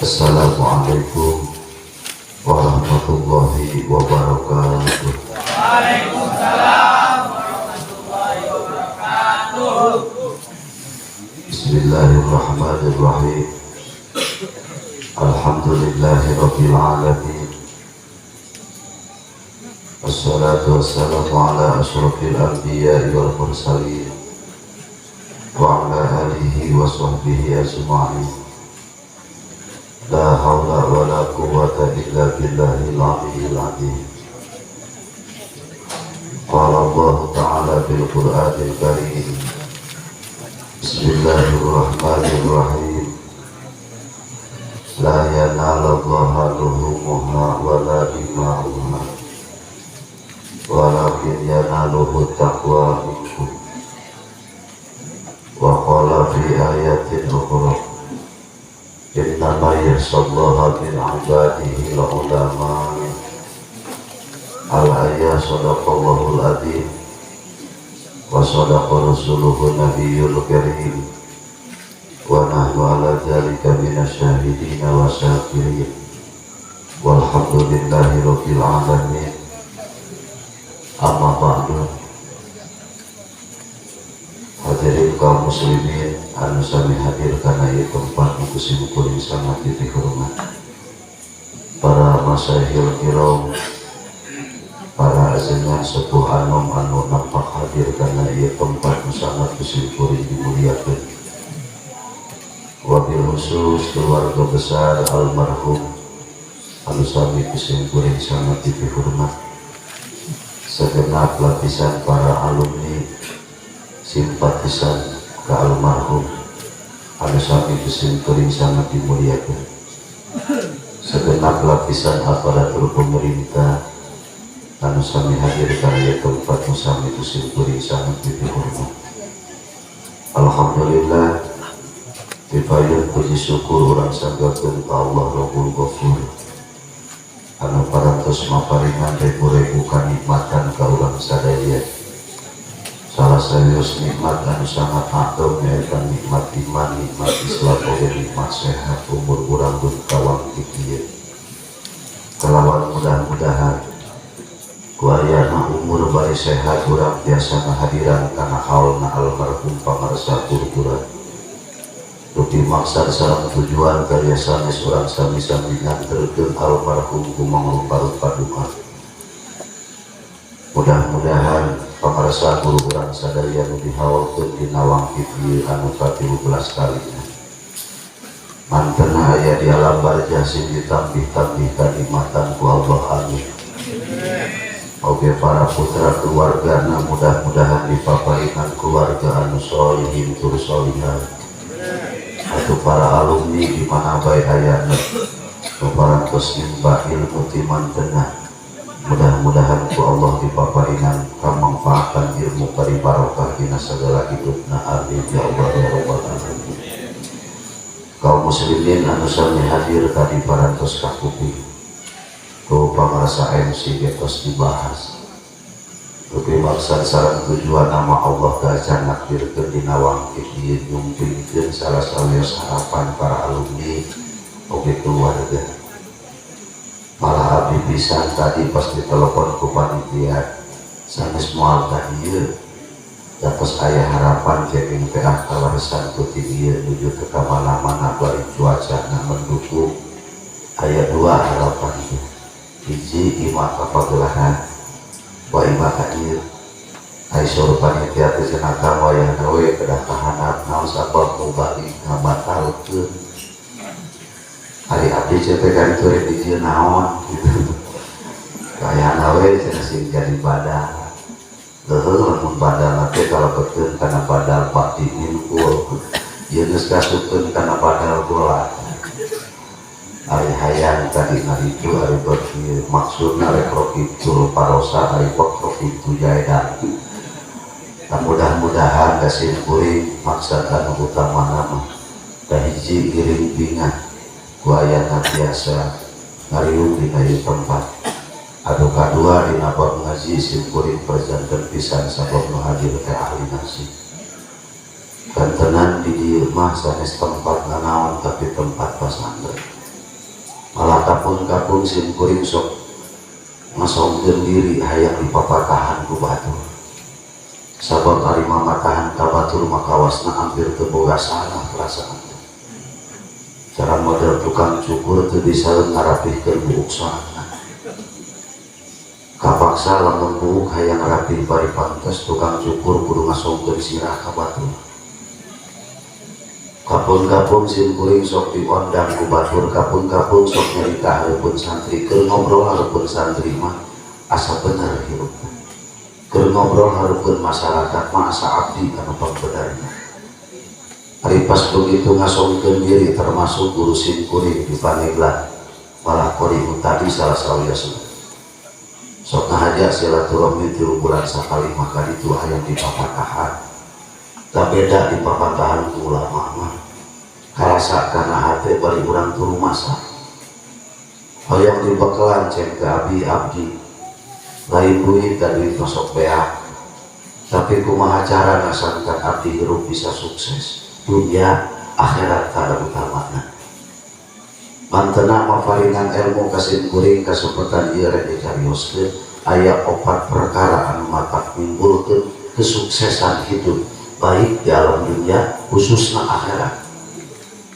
Assalamualaikum warahmatullahi wabarakatuh. Waalaikumsalam warahmatullahi wabarakatuh. Bismillahirrahmanirrahim. Alhamdulillahi rabbil alamin. Wassalatu wassalamu ala asyrafil anbiya'i wal mursalin wa ala alihi wa sahbihi ajma'in. La hawla wa la quwwata illa billahil aliyyil azim. Qala Allah Ta'ala fil Qur'anil Karim. Bismillahirrahmanirrahim. La yanalallaha luhumuha wala dima'uha, walakin yanaluhu taqwa minkum. Wa qala fi ayatin ukhra, innama yakhshallaha min ibadihi ulama. Al-ayah. Sadaqallahul azim wa sadaqa rasuluhu nabiyyul karim wa nahnu ala dhalika minasyahidina wa syakirin, walhamdulillahi rabbil alamin. Amma ba'du. Hadirin kaum muslimin anu sami hadir kana ieu tempat nu ku simkuring sangat dihormat, para masyayikh kiram, para ajengan sepuh anom anu nampak hadir kana ieu tempat nu sangat ku simkuring dimuliakeun, wabil khusus keluarga besar almarhum anu sami ku simkuring sangat dihormat, segenap lapisan para alumni simpatisan ke almarhum anu sami ku simkuring sangat dimuliakan, segenap lapisan aparatur pemerintah anu sami hadir kana tempat nu sami ku simkuring sangat dihormat. Alhamdulillah, dipayun puji syukur urang sanggakeun ka Allah Rabbul Ghafur anu parantos maparingan ribu-ribu kanikmatan ka urang sadaya. Salah sawios nikmat anu sangat ageng nyaeta nikmat iman, nikmat Islam, oge nikmat sehat, umur urang dug ka wangkit ieu. Kalawan mudah-mudahan ku ayana umur bari sehat urang tiasa ngahadiran kana haulna almarhum pangarsa guru. Dupi maksad sareng tujuan karya sanes urang sami-sami nganterkeun almarhum ku mangrupa-rupa duka. Mudah-mudahan pangarsa guru urang sadaya nu dihaulkeun dina wangkit ieu anu ka-13 kalina, mantena aya di alam barzah, sing ditambih-tambih kanikmatan ku Allah, amin. Oke, para putra keluarga mudah-mudahan dipaparinan keluarga anu solihin tur solihah, atau para alumni di mana bae ayana nu parantos nimba ilmu ti mantena, mudah-mudahan ku Allah dipaparinan kamangfaatan ilmu bari barokah dina segala hidupna, amin ya Allah ya rabbal alamin. Kaum muslimin anu sami hadir, tadi parantos kakuping ku pangarsa MC getos dibahas. Dupi maksad sareng tujuan nama Allah gajan nakdirkeun dina wangkit ieu nyumpingkeun salah sawios harapan para alumni oge keluarga. Malah abdi pisan tadi pas ditelepon ku panitia sanes moal ka dieu, datos aya harapan ceking teh, ah, kaleresan peuting ieu nuju teu ka mana-mana bari cuaca mendukung. Aya dua harapan teh, hiji ima ka pagelaran wa ima ka ieu. Ai saur panitia teh cenah ka wayahna we kedah kahanap, naon sabab mubalik ngabatalkeun. Ari abdi teh ka ditu rek dijieun naon gitu, kayana we cenah sing jadi badal. Leuheung lamun badal teh kalebetkeun kana badal bakti minqul, ieu geus kasupkeun kana badal bola. Ari hayang tadi itu ari bagi maksudna rek rokitul parosa, ari bek rokitu jaedan. Mudah-mudahan kasim kuring maksad anu utama nama kahiji iring bingah ku ayana biasa ngariung dina ieu tempat. Anu kadua, dina bab ngaji sim kuring perjanten pisan sabab nu hadir teh ahli nasi. Kantenan di dieu mah sanes tempat nanaon, tapi tempat pasantren. Kapun-kapun sim kuring sok ngasongkeun diri hayang dipapatahan ku batur, sabab ari mamatahan ka batur mah kawasna hampir teu boga salah perasaan. Cara model tukang cukur teu bisa ngarapihkeun buuk sorangan, kapaksa lamun buuk hayang rapih bari pantes, tukang cukur kudu ngasongkeun sirah ka batur. Kapun-kapun sim kuring sok diondang ku batur, kapun-kapun sok nyarita hareupeun santri. Keur ngobrol hareupeun santri mah asa bener hirup, keur ngobrol hareupeun masyarakat mah asa abdi anu pangbenerna. Ari pas begitu ngasongkeun diri, termasuk guru sim kuring di Pandeglang, malah kori tadi salah sawiosna sok ngahaja silaturahmi 3 bulan sakali, maka itu hayang dipapatahan. Tak beda di papatahan ku ulama mah karasa kana hate bari urang turu masa hoyong dibekalan. Ceng ke abdi, abdi lain duit dan duit masuk beak, tapi kumaha cara sangkan abdi hirup bisa sukses dunia akhirat kada utamana. Mantena maparinan ilmu ka sim kuring, kasempatan ieu rek dicarioskeun, aya opat perkara anu matak nimbulkeun kesuksesan hidup, baik di alam dunia khususnya akhirat.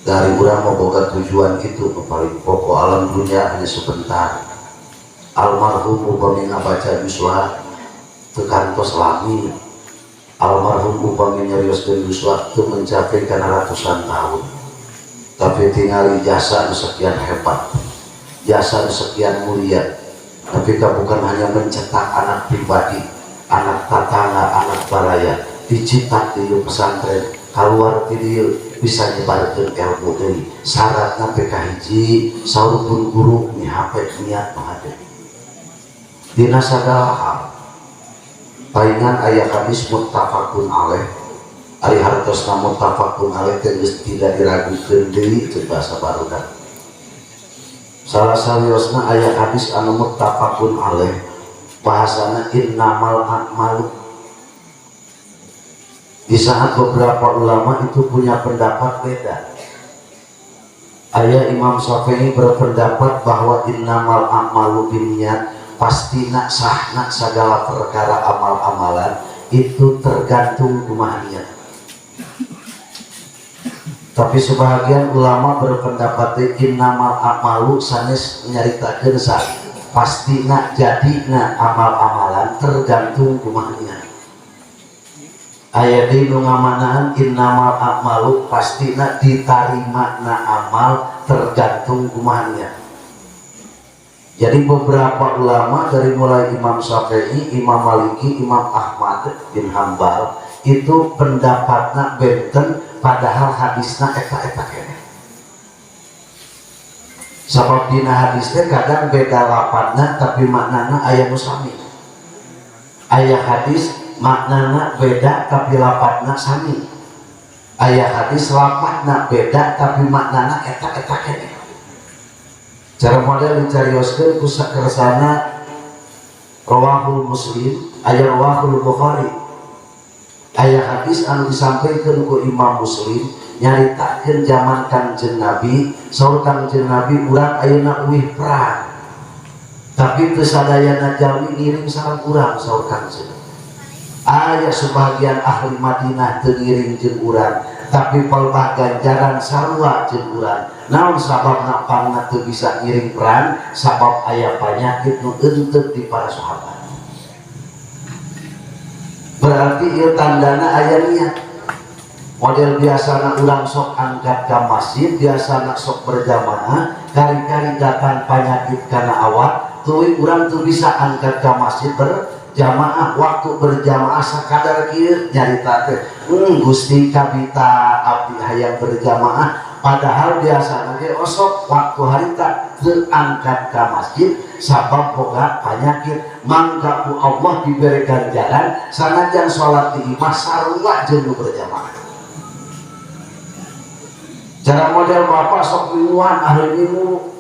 Dari urang mau boga tujuan itu paling pokok, alam dunia hanya sebentar. Almarhum upami ngabaca yuswa teu kantos lami, almarhum upami nyarioskeun yuswa teu mencapai kana ratusan tahun, tapi tinggali jasa nu sekian hebat, jasa nu sekian mulia. Tapi bukan hanya mencetak anak pribadi, anak tatangga, anak baraya, dicetak di pesantren, keluar di dieu bisa nyebarkeun ilmu deui. Syaratna PK hiji, saur pun guru mihape niat nu hade dina sagala hal. Palingan aya hadis muttafaqun alaih. Ari hartosna muttafaqun alaih teh geus tidak diragukeun deui ceuk bahasa barudak. Salah sawiosna aya hadis anu muttafaqun alaih, bahasana innamal a'malu. Di saat beberapa ulama itu punya pendapat beda. Ayah Imam Syafi'i berpendapat bahwa innamal a'malu binniyat, pasti nak sahna segala perkara amal-amalan itu tergantung kumaha niat. Tapi sebagian ulama berpendapat innamal a'malu sanes nyaritakeun sah, pasti nak jadi na amal-amalan tergantung kumaha niat. Aya di nu ngamanaan innamal a'malu pastina ditarima na amal tergantung kumaha niat. Jadi beberapa ulama dari mulai Imam Syafi'i, Imam Maliki, Imam Ahmad bin Hambal itu pendapatnya benten, padahal hadisna eta-eta keneh. Sabab dina hadisnya kadang beda lapatna, tapi maknana aya nu sami. Aya hadis maknana beda tapi lapatna sami. Aya hadis lapatna beda tapi maknana eta-eta keneh. Cara model dicarioskeun ku sakersana rawahul Muslim, aya rawahul Bukhari. Aya hadis anu disampaikan ku Imam Muslim nyaritakeun zaman Kangjeng Nabi. Saur Kangjeng Nabi, urang ayeuna uih perang, tapi teu sadayana jalmi ngiring sareng urang. Saur Kangjeng, aya sebagian ahli Madinah teu ngiring jeung urang, tapi palebah ganjaran sarua jeung urang. Naon sababna pangna teu bisa ngiring perang? Sabab aya panyakit nu euteup di para sahabat. Berarti ieu tandana aya niat. Model biasana urang sok angkat ke masjid, biasana sok berjamaah, kari-kari datang penyakit karena awak tuluy urang tuh bisa angkat ke masjid berjamaah. Waktu berjamaah sakadar kieu nyarita teh, Gusti, kabita abdi hayang berjamaah." Padahal biasana ge osok, waktu harita teu angkat ke masjid sabab boga penyakit. Mangga ku Allah diberi ganjaran sanajan sholat di imah sarua jeung nu berjamaah. Cara model bapak sok mingguan, ahli minggu,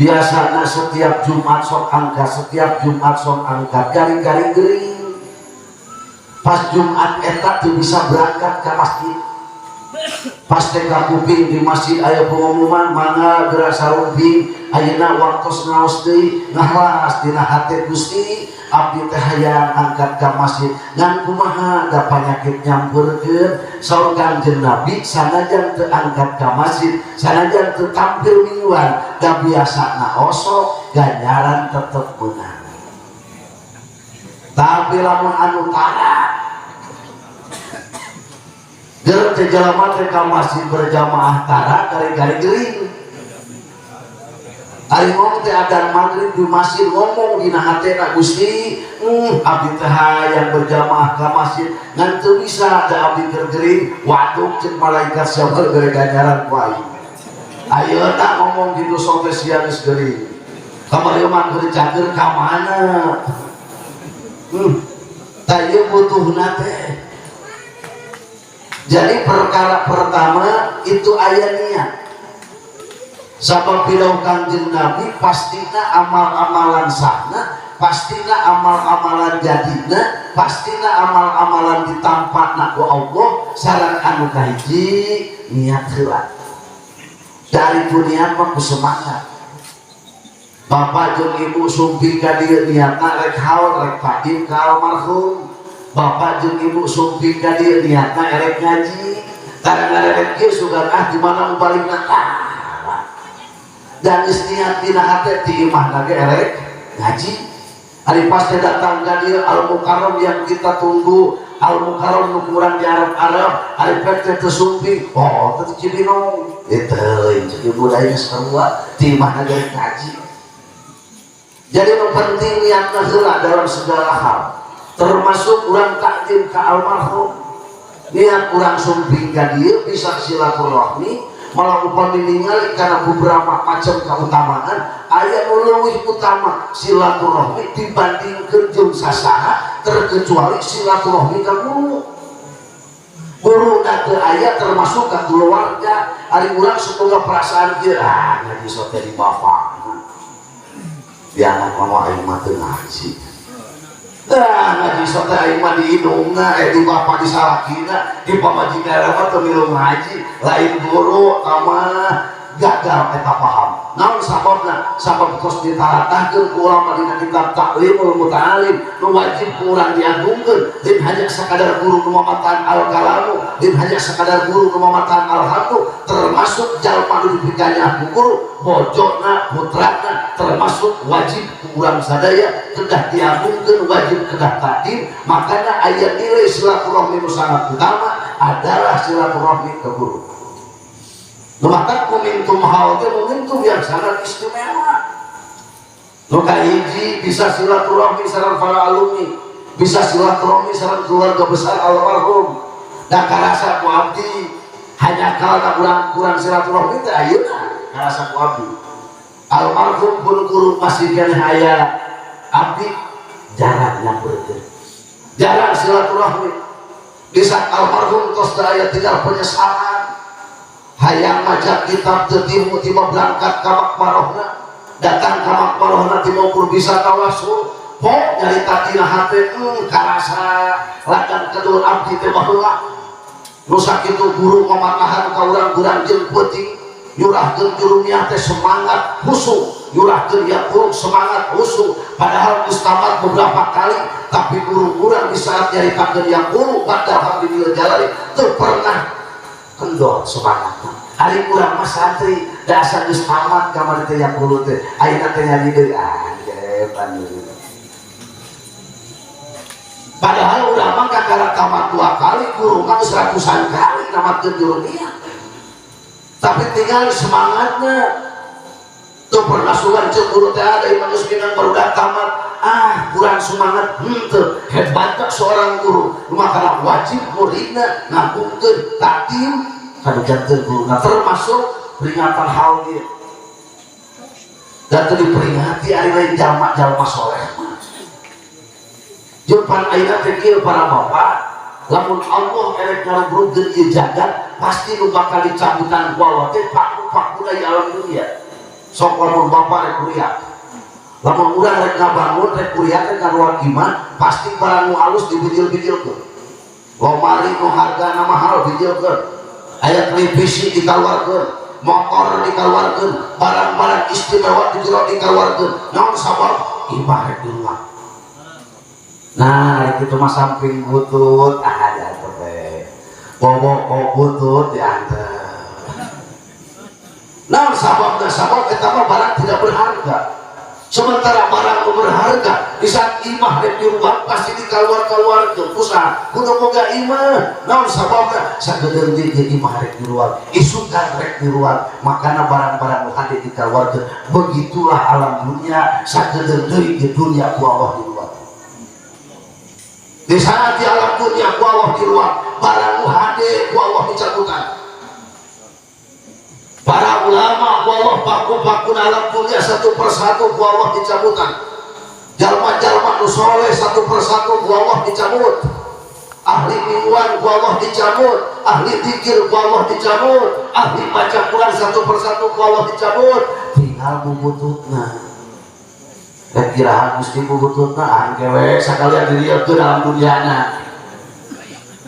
biasanya setiap Jumat sok angkat, setiap Jumat sok angkat, garing-garing gering, pas Jumat eta tuh bisa berangkat ke masjid. Pas teh kuping di masjid aya pengumuman, mangga geura sarumping, ayeuna waktos ngaos deui. Ngahlas dina hate, "Gusti, abdi teh hayang angkat ka masjid, ngan kumaha da panyakit nyamperkeun." Saur Kangjeng Nabi, sanajan teu angkat ka masjid, sanajan teu tampil mingguan, da biasana osok, ganjaran tetep meunang. Tapi lamun anu tara ger teh, jalma teh ka masjid berjamaah tara, gari-gari gering. Ari ngomong teh adan maghrib di masjid, ngomong dina hatena, "Gusti, abdi teh hayang berjamaah ka masjid, ngan teu bisa da abdi keur gering." "Waduh," cek malaikat, "siapa bere ganjaran ku aing?" Ayeuna ngomong gitu sok teh sia geus gering. Kamari mah keur cager, ka mana? Tah, ieu butuhna teh. Jadi perkara pertama itu aya niat. Sabab pidawuh Kangjeng Nabi, pastina amal-amalan sahna, pastina amal-amalan jadina, pastina amal-amalan ditampakna ku Allah sareng anu kahiji niat heula. Dari ku niat mah ku semangat. Bapak jeung ibu sumping ka dieu niatna rek haul, rek takdim ka almarhum. Bapak jeung ibu sumping ka dieu niatna erek ngaji. Tara ngarerek kieu sugan ah di mana mubaligna tah. Dan geus niat dina hate ti imahna ge erek ngaji. Ari pas teh datang ka dieu, Al Mukarram yang kita tunggu, Al Mukarram nu kurang di Arab-Arab, ari pek teh teu sumping. Oh, teh Cibinong. Itu cek ibu da geus sarua ti imahna ge erek ngaji. Jadi yang penting niatna heula dalam segala hal. Termasuk urang takdim ka almarhum. Niat urang sumping ka dieu bisa silaturahmi, malah upami ningali karena beberapa macam keutamaan, aya nu leuwih utama silaturahmi dibandingkeun jeung sasaha terkecuali silaturahmi ka guru. Guru teu aya, termasuk ka keluarga. Ari urang semoga perasaan kieu, ah ngaji sote di bapak. Dianggap mama aing mah teu ngaji. Ah, ngaji sote aing mah di indungna, eh di bapak, di salakina, di pamajikan mah teu milu ngaji, lain guru mah gagal eta paham. Naon sababna? Sabab tos ditaratahkeun ku ulama dina kitab Ta'limul Muta'alim, nu wajib ku urang diagungkeun, lain hanya sekadar guru nu mamatahan al-kalamu, lain hanya sekadar guru nu mamatahan al-hamdu, termasuk jalma nu dipikanya ku guru, bojona, putrana, termasuk wajib ku urang sadaya kedah diagungkeun, wajib kedah takdim. Makanya aya nilai silaturahmi nu sangat utama adalah silaturahmi ke guru. Maka momentum haul teh momentum yang sangat istimewa. Nu kahiji bisa silaturahmi sareng para alumni, bisa silaturahmi sareng keluarga besar almarhum. Da karasa ku abdi hanya kalau kurang kurang silaturahmi teh ayeuna karasa ku abdi. Almarhum pun guru masih keneh aya, abdi jarang nyamperkeun. Jarang silaturahmi. Di saat almarhum tos teu aya, tinggal penyesalan, hayang maca kitab teu timu, tiba berangkat ka makbarohna, datang ka makbarohna, tiba ukur bisa tawasul po nyarita dina hate, karasa ladang kedua abdi teh baheula nu sakitu guru mamatahan ka urang kurang jeung peuting, nyurahkeun jurumiah teh semangat khusyuk, nyurahkeun ya semangat khusyuk, padahal geus tamat beberapa kali, tapi guru urang di saat nyaritakeun yaqulu padahal alhamdulillah jalali teu pernah kendor semangatna. Ari urang mah santri dasar geus tamat kamari teh yaqulu teh, ayeuna teh ngaji deui, ah gepan. Padahal urang mah kakara tamat dua kali, guru mah geus ratusan kali namatkeun jurumiyah, tapi tinggal semangatnya tuh pernah sugan. Cek guru teh ada imam geus minang barudak tamat, ah kurang semangat henteu. Hebat tak seorang guru, maka wajib muridna ngagungkeun takdim kanu janten guruna, termasuk peringatan haul ieu dan teu diperingati ari lain jalma-jalma soleh mah. Jeung pan ayeuna teh kieu, para bapak, lamun Allah erek ngarubrugkeun ieu jagat, pasti nu bakal dicabutan ku Allah teh paku-paku dari alam dunia. Sok lamun bapak rek kuliah, lamun urang rek ngabangun, rek kuliah, rek ngaluar imah, pasti barang nu alus dibijil-bijilkeun, lomari nu hargana mahal bijilkeun. Aya televisi dikaluarkeun, motor dikaluarkeun, barang-barang istimewa di jero dikaluarkeun. Naon sabab? Imah rek diruak. Nah, itu mah samping butut, ah diantar teh. Bobo butut diantar. Nah, sababna sabab eta mah barang tidak berharga. Sementara barang nu berharga di saat imah rek diruak pasti dikaluar-kaluarkeun usaha. Kudu boga imah. Naon sababna? Sagedeung deui imah rek diruak, isukan rek diruak, makana barang-barang nu hade dikaluarkeun. Begitulah alam dunia, sagedeung deui di dunia ku Allah diruak. Di saat di alam dunia ku Allah diruak, barang nu hade ku Allah dicabutan. Para ulama ku Allah paku-paku alam dunia satu persatu ku Allah dicabutan. Jalma-jalma nu soleh satu persatu ku Allah dicabut. Ahli mingguan ku Allah dicabut, ahli zikir ku Allah dicabut, ahli baca Quran satu persatu ku Allah dicabut. Tinggal bubututna. Dan kira Gusti bubututna angke we sakalian dilieukeun dalam duniana.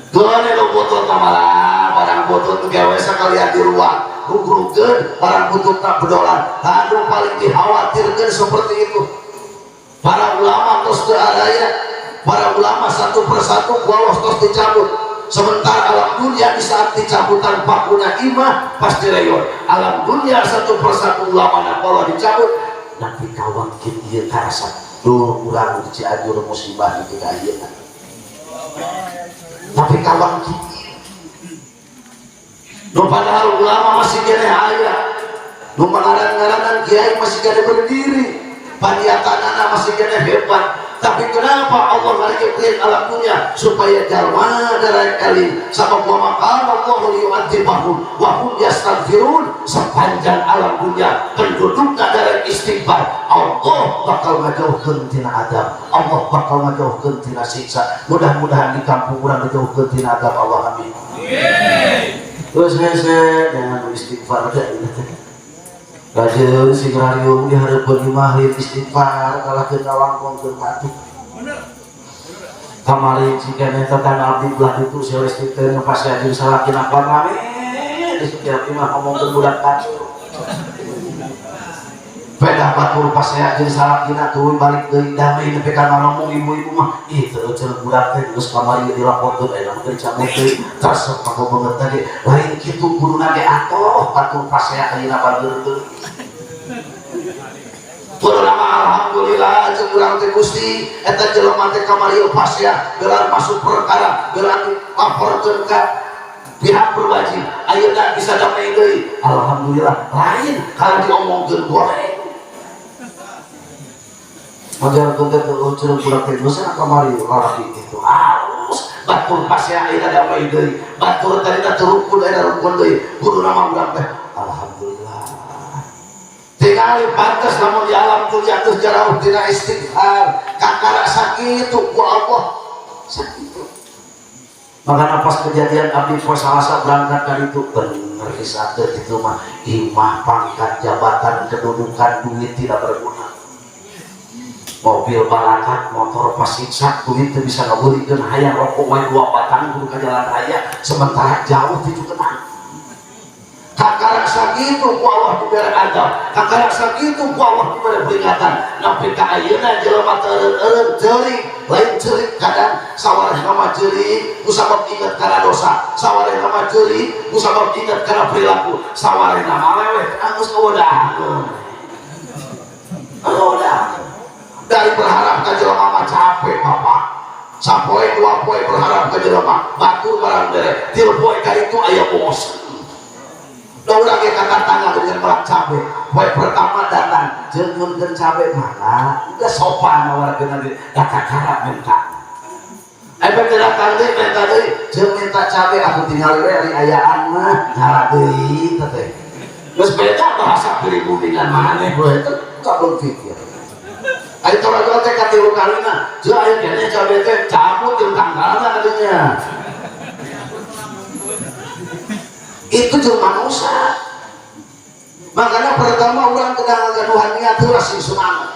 Geune nu bututna malah barang butut gawe sakalian diruak. Rugrugeun barang bututna bedolan. Anu paling dikhawatirkan seperti itu. Para ulama terus teu araya, para ulama satu persatu ku Allah terus dicabut. Sementara alam dunia di saat dicabutan pakuna imah pasti reyon. Alam dunia satu persatu ulama na Allah dicabut, nanti kawangkit ieu karasa duh urang di Cianjur musibah di ayeuna. Tapi kawangkit nu padahal ulama masih keneh aya, nu ngaran-ngaranan kiai masih keneh berdiri, paniatanana masih keneh hebat. Tapi kenapa Allah ngarekeun alam dunia supaya jalma darah eling sabab wa maqam Allah liyu'adzibahum wa hum yastaghfirun. Sepanjang alam dunia pendudukna darah istighfar, Allah bakal ngajauhkeun tina azab, Allah bakal ngajauhkeun tina siksa. Mudah-mudahan di kampung urang dijauhkeun tina azab Allah, amin. Terus hese jangan istighfar teh. Rajin sing rariung di hareupeun imah istighfar kalah ke kawangkongkeun batuk. Kamari jika tetangga abdi belah itu sewa istighfar pasti anjing salaki nakal rame di setiap imah ngomongkeun budak kacau. Pedah batur pas saya jeung salakina turun balik deui damai nepi ka ngomong ibu-ibu mah ih teu cenah budak teh geus kamari dilaporkeun aya mah dicabut deui tersep ka beungeut tadi lain kitu kuduna ge atoh batur pas saya ayeuna bageur deui. Kuduna mah alhamdulillah jeung urang teh Gusti eta jelema teh kamari pas ya gelar masuk perkara gelar dilaporkeun ka pihak berwajib ayeuna bisa damai deui alhamdulillah. Lain kalau diomongkeun goreng Majar teh teu cenah budak teh geus kamari lalaki itu halus batur pasea ayeuna damai deui batur tadina teu rukun ayeuna rukun deui kuduna mah urang teh alhamdulillah tingali pantes lamun di alam dunia geus jarauh tina istighfar kakara sakitu ku Allah sakitu. Makanya pas kejadian abdi poe Salasa berangkat ka ditu bener disate itu mah imah pangkat jabatan kedudukan duit tidak berguna. Mobil balakat motor pasiksa duit teu bisa ngabeulikeun hayang rokok wae dua batang kudu ka jalan raya sementara jauh ti kena. Kakara sakitu ku Allah dibere azab, kakara sakitu ku Allah dibere peringatan nepi ka ayeuna jelema teu eureun ceurik lain ceurik kadang sawareh mah ceurik ku sabab inget kana dosa, sawareh mah ceurik ku sabab inget kana perilaku, sawareh mah leweh geus eueuh udah dari berharap ka jelema mah capek bapak. Sapoe dua poe berharap ka jelema batur barang bere tilu poe ka itu aya bosen. Da urang ge kata tangga dengan melak cabe. Poe pertama datang jeung nyunkeun cabe mana udah sopan nawarkeun deui da kakara minta. Efek datang deui minta deui jeung minta cabe aku tinggal we ari ayaan mah ngala deui teh. Geus beda bahasa pribumi maneh we teh gak berpikir. Ayo tolong teh katilu kalina, jeung aya keneh cabe teh cabut jeung tanggalna katanya. Itu jeung manusia. Makanya pertama orang kena ngagaduhan niat heula sing semangat.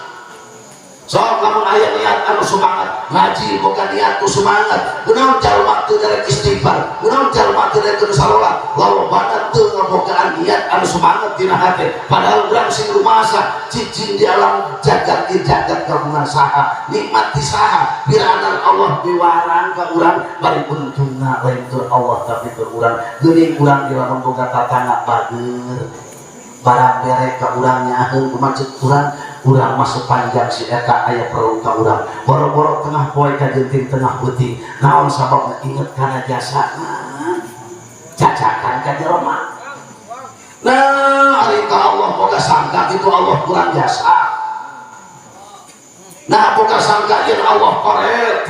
Sok lamun aya niat anu semangat, ngaji boga niat ku semangat. Kunaon jalma teu darek istighfar, kunaon jalma teu darek salat, loba anu semangat dina hate padahal urang sing rumasa cicing di alam jagat di jagat kagungan saha nikmat di saha piraanan Allah diwarang ka urang bari untungna lain keur Allah tapi keur urang geuning urang di lamun boga tatangga bager barang bere ka urang nyaaheun kumaha ceuk urang urang mah sepanjang si eta aya perlu ka urang boro-boro tengah poe ka genting tengah peuting naon sababna inget kana jasana cacakan ka jelema. Nah ari ka Allah boga sangka kitu Allah kurang jasa, nah boga sangka yen Allah koret,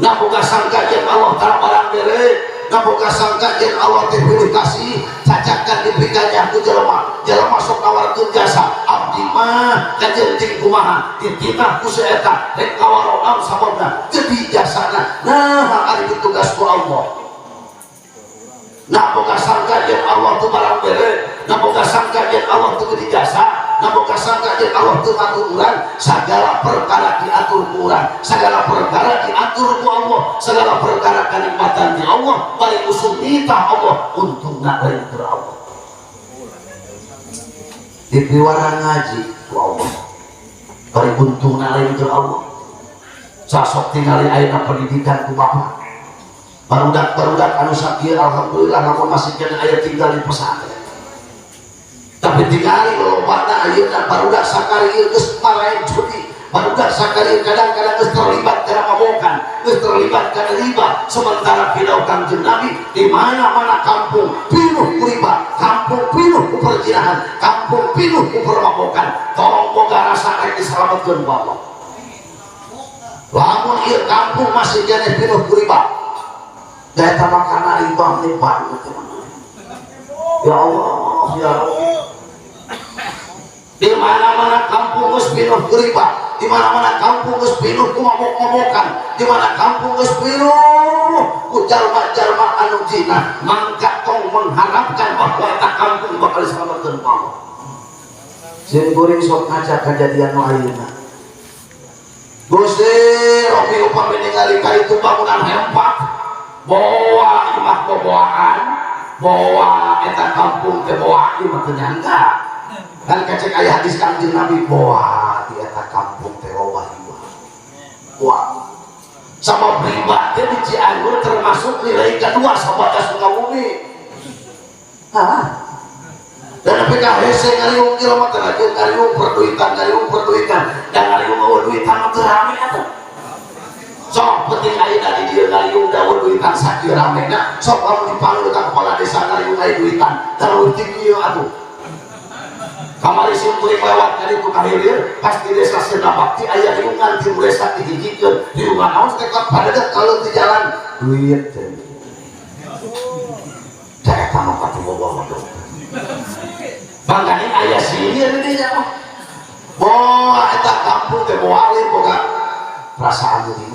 nah boga sangka yen Allah tara barang bere, nah boga sangka yen Allah teh pilih kasih. Cacakan dipikanya ku jelema, jelema sok nawarkeun jasa abdi mah kajenting kumaha dititah ku si eta rek ngawaro naon sababna gede jasana. Nah ari tugas ku Allah. Nah boga sangka yen Allah teu barang bere, nah boga sangka yen Allah teu gede jasa, nah boga sangka yen Allah teu ngatur urang. Segala perkara diatur ku urang, segala perkara diatur ku Allah, segala perkara kanikmatan di Allah bari usum nitah Allah untungna lain keur Allah dipiwarang ngaji ku Allah bari untungna lain keur Allah. Sasok tingali ayeuna pendidikan ku bapak barudak-barudak anu sakieu alhamdulillah lamun masih kena aya tinggal di pesantren, tapi tingali lolobana ayeuna barudak sakari ieu geus maraen judi, barudak sakari kadang-kadang geus terlibat kana mabokan, geus terlibat kana riba. Sementara pidauh Kangjeng Nabi di mana-mana kampung pinuh ku riba, kampung pinuh ku perzinahan, kampung pinuh ku permabokan. Tolong boga rasa rek diselametkeun ku Allah lamun ieu kampung masih keneh pinuh ku riba. Da eta makana riba riba. Ya Allah ya Rabbi, di mana-mana kampung geus pinuh ku riba, di mana-mana kampung geus pinuh ku mabok-mabokan, di mana kampung geus pinuh ku jalma-jalma anu zina, mangka tong mengharapkan bahwa eta kampung bakal diselametkeun ku Allah. Sim kuring sok ngaca kejadian nu ayeuna. Gusti Robi upami ningali ka itu bangunan hempak boa imah boboaan boa eta kampung teh boa imah teu nyangka kan kacek aya hadis Kangjeng Nabi boa di eta kampung teh loba riba boa sama riba teh di Cianjur termasuk nilai kedua sabada Sukabumi. Hah? Dan PKHC ngariung kilometer lagi ngariung perduitan, ngariung perduitan dan ngariung eueuh duitan mah teu rame atuh. Sok penting ayeuna di dieu ngariung da duitan sakieu ramena. Sok lamun dipanggil ka kepala desa ngariung aya duitan terlalu tinggi atuh. Kamari sim kuring lewat ka ditu ka hilir pas di desa Sirnabakti aya riungan ti desa dihijikeun riungan naon tekot padedet kalau di jalan duit da eta mah patuh bobo. Mangkane aya sihir di dinya mah boa eta kampung teh moal boga perasaan di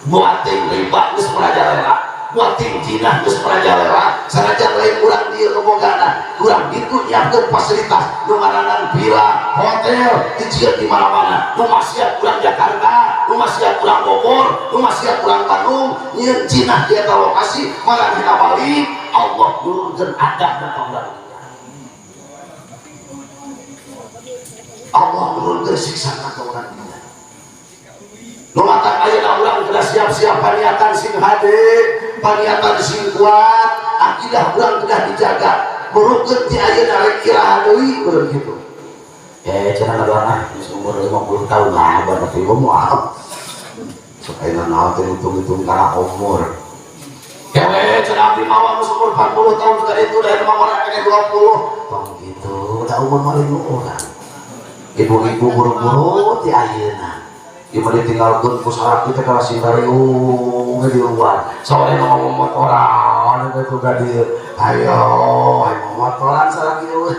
moal ting riba geus merajalela, moal ting jinah geus merajalela. Sanajan lain urang dieu ngebogana urang ditu nyiapkeun fasilitas nu ngaranna villa hotel dijieun di mana-mana nu maksiat urang Jakarta, nu maksiat urang Bogor, nu maksiat urang Bandung nyieun jinah di eta lokasi maranehna balik Allah nurunkeun adab ka urang. Allah nurunkeun siksa ka urang. Nu matak ayeuna urang kudu siap-siap paniatan sing hade, paniatan sing kuat, akidah urang kudu dijaga. Burukeun ti ayeuna rek iraha deui urang kitu. Cenah ngadoan ah geus umur 50 tahun lah berarti moal. Sok ayeuna naon teh hitung-hitung kana umur. Kewe cenah abdi mah geus umur 40 tahun ka ditu da mah urang keneh 20. Tong kitu, da umur mah lain urang. Ibu-ibu buru-buru ti ayeuna. Ieu mah ditinggalkeun ku salaki teh kalah sindariung di luar. Sore ngomong motoran itu ka dieu. Ayo, ayo motoran salaki eueuh.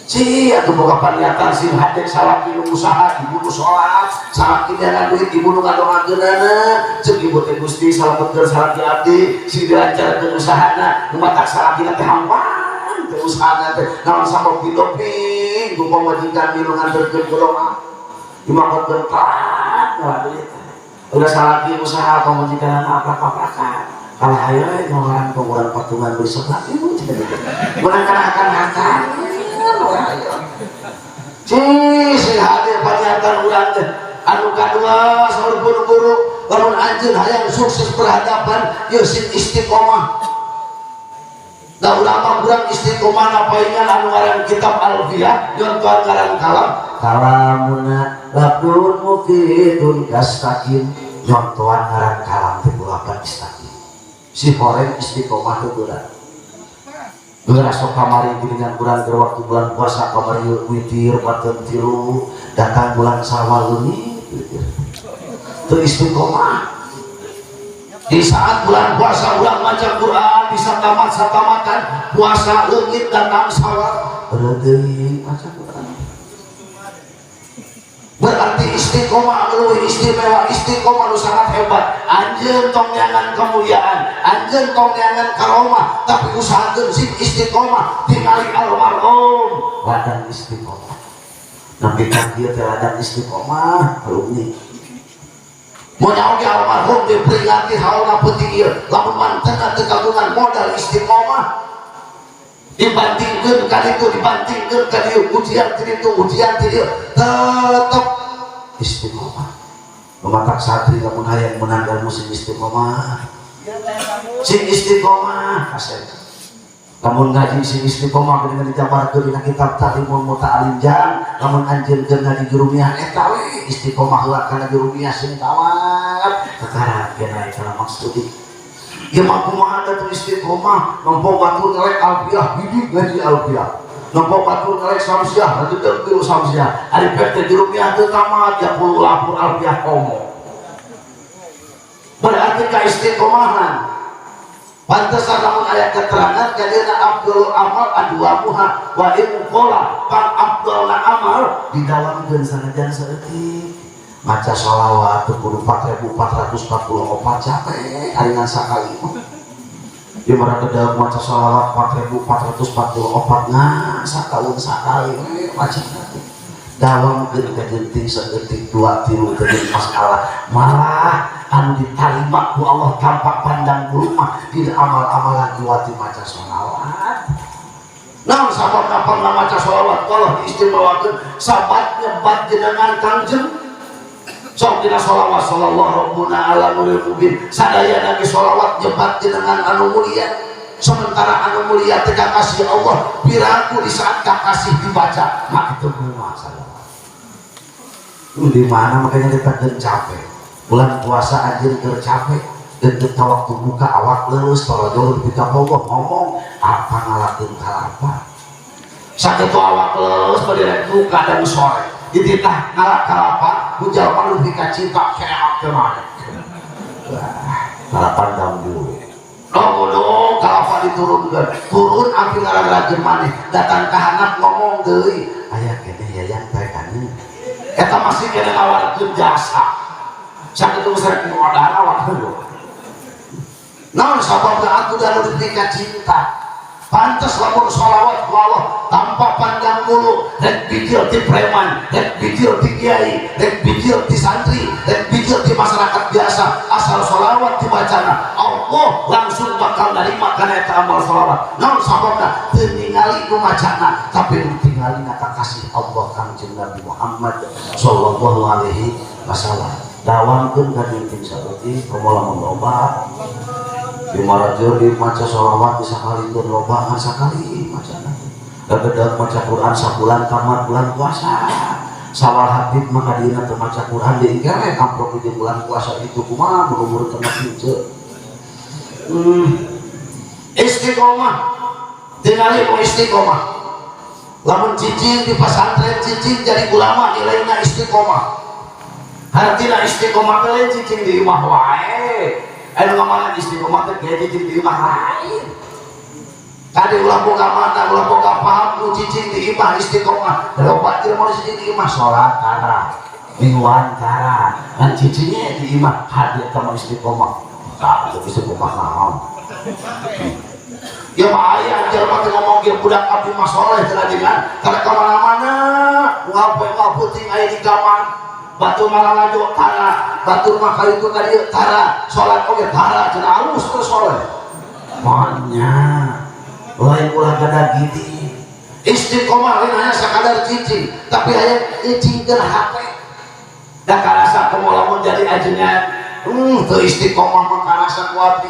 Ci atuh boga paniatan sing hade salaki nu usaha, ibu nu salat, salaki neangan duit, ibu nu ngadoakeunana. Ceuk ibu teh Gusti salametkeun salaki abdi, sing dilancarkeun usahana, nu matak salakina teh hampang teh usahana teh. Naon sabab didoping ku pamajikan milu nganterkeun ke doa. Dimaksudkeun telat ngalah duit. Udah salaki usaha pamajikan aprak-aprakan. Kalau ayo ngawaran urang patungan beli seblak ibu cenah gitu. Menang akan ayo. Cih, sing hadir paniatan urang teh. Anu kadua, saur pun guru, lamun anjeun hayang sukses berhadapan, yeuh sing istiqomah. Da ulama kurang istiqomah napaingan anu ngaran kitab Alfiyah, nyontohan ngaran kalam, kalamuna lafdzun mufidun kastakim, nyontohan ngaran kalam teh kulapan istakim. Si horeng istiqomah teu berat. Geura sok kamari geuningan urang keur waktu bulan puasa kamari witir pateun tilu, datang bulan Sawal leungit witir. Teu istiqomah. Di saat bulan puasa urang maca Quran bisa tamat satamatan, puasa leungit datang Sawal deui maca Quran. Berarti istiqomah leuwih istimewa, istiqomah lu sangat hebat. Anjeun tong neangan kemuliaan, anjeun tong neangan karomah, tapi usahakeun sing istiqomah. Tingali almarhum ladang istiqomah. Nabi kan kieu teh ladang istiqomah alumni. Mau nyaho ge almarhum diperingati haulna penting ieu, lamun mantena teu kagungan modal istiqomah, dibandingkeun ka ditu, dibandingkeun ka dieu, ujian ti ditu, ujian ti dieu, tetep istiqomah. Mematak santri lamun hayang menang ilmu sing istiqomah, sing istiqomah kasep. Lamun ngaji sing istiqomah, dengan dijabarkeun dina kitab Ta'limul Muta'alim jang lamun anjeun keur ngaji jurumiyah eta we istiqomah heula kana jurumiyah sing tamat kakarak kena kana maksudi. Ya mah kumaha atuh istiqomah, nempo batur ngelek alfiah bidik ngaji alfiah, nempo batur ngelek samsiah lanjutkeun tilu samsiah, ari pek teh jurumiyah teu tamat ya kudu lapor alfiah komo. Berarti ka istiqomahan. Pantesan lamun aya keterangan kadieuna afdhalul amal adwamuha wa in qala, pang afdhalna amal didawamkeun sanajan saeutik. Maca sholawat teu kudu 4444, capek ari ngan sakali mah. Di mana kedah maca sholawat 4444 ngan sataun sakali we maca teh. Dawamkeun kajenting saeutik dua tilu teu jadi masalah. Malah anu ditarima ku Allah tanpa pandang bulu mah tidak amal-amalan diwati maca sholawat. Naon sababna pernah maca sholawat Allah diistimewakeun? Sabat nyebat jenengan Kangjeng. Sok dina sholawat sallallahu rabbuna ala nuril mubin, sadaya ge sholawat nyebat jenengan anu mulia. Sementara anu mulia teh kasih Allah, piraku di saat kasih dibaca mak itu bunga salawat. Di mana makanya kita keur capek bulan puasa, anjeun keur capek deket ka waktu buka awak leus torojol di Allah ngomong apa ngalakeun kalapa sakitu awak leus bade rek buka dan sore dititah ngalak kalapa ku jalma nu ka cinta keak teh mana. Wah, kalapa dulu dong kalapa diturunkeun, turun api ngarang maneh datang ka handap ngomong deui aya keneh yayang teh eta masih kena nawarkeun jasa sakitu geus rek modal awak. Naon sababna atuh da nu dipika cinta? Pantes lamun sholawat ku Allah tanpa pandang bulu, rek bijil ti preman, rek bijil ti kiai, rek bijil ti santri, rek bijil ti masyarakat biasa, asal sholawat dibacana Allah langsung bakal nerima kana eta amal sholawat. Naon sababna? Teu ningali nu macana, tapi nu tingali kasih Allah Kangjeng Nabi Muhammad sallallahu alaihi wasallam. Dawamkeun ka dinten saeutik, komo lamun loba di marajo di maca sholawat bisa kali loba ngan sakali macana. Gede maca Quran sabulan tamat bulan puasa. Sawal Habib maka dina teu maca Quran di kene amplop di bulan puasa itu kumaha umur kena henteu. Istiqomah tingali mau istiqomah. Lamun cicing di pesantren, cicing jadi ulama, nilainya istiqomah. Hartina istiqomah teh lain cicing di imah wae. Anu ngamalan istiqomah teh kayak cicing di imah lain. Kade ulah boga mana, ulah boga paham nu cicing di imah istiqomah. Loba jelema cicing di imah, salat tara, mingguan tara, ngan cicingnya di imah hadir eta mah istiqomah. Tah, istiqomah naon? Ya mah aya jelema teh ngomong ge, budak abdi mah soleh cenah dengan karena ka mana-mana ngapoe ngaputing aya di kamar, batur ngalalajo tara, batur mah ka ditu ka dieu tara, salat oge tara cenah, alus teh soleh. Nya lain ulah gada gini. Istiqomah lain hanya sekadar cicing, tapi hayang nyicingkeun hate. Da karasa komo lamun jadi ajengan, teu istiqomah mah karasa ku abdi.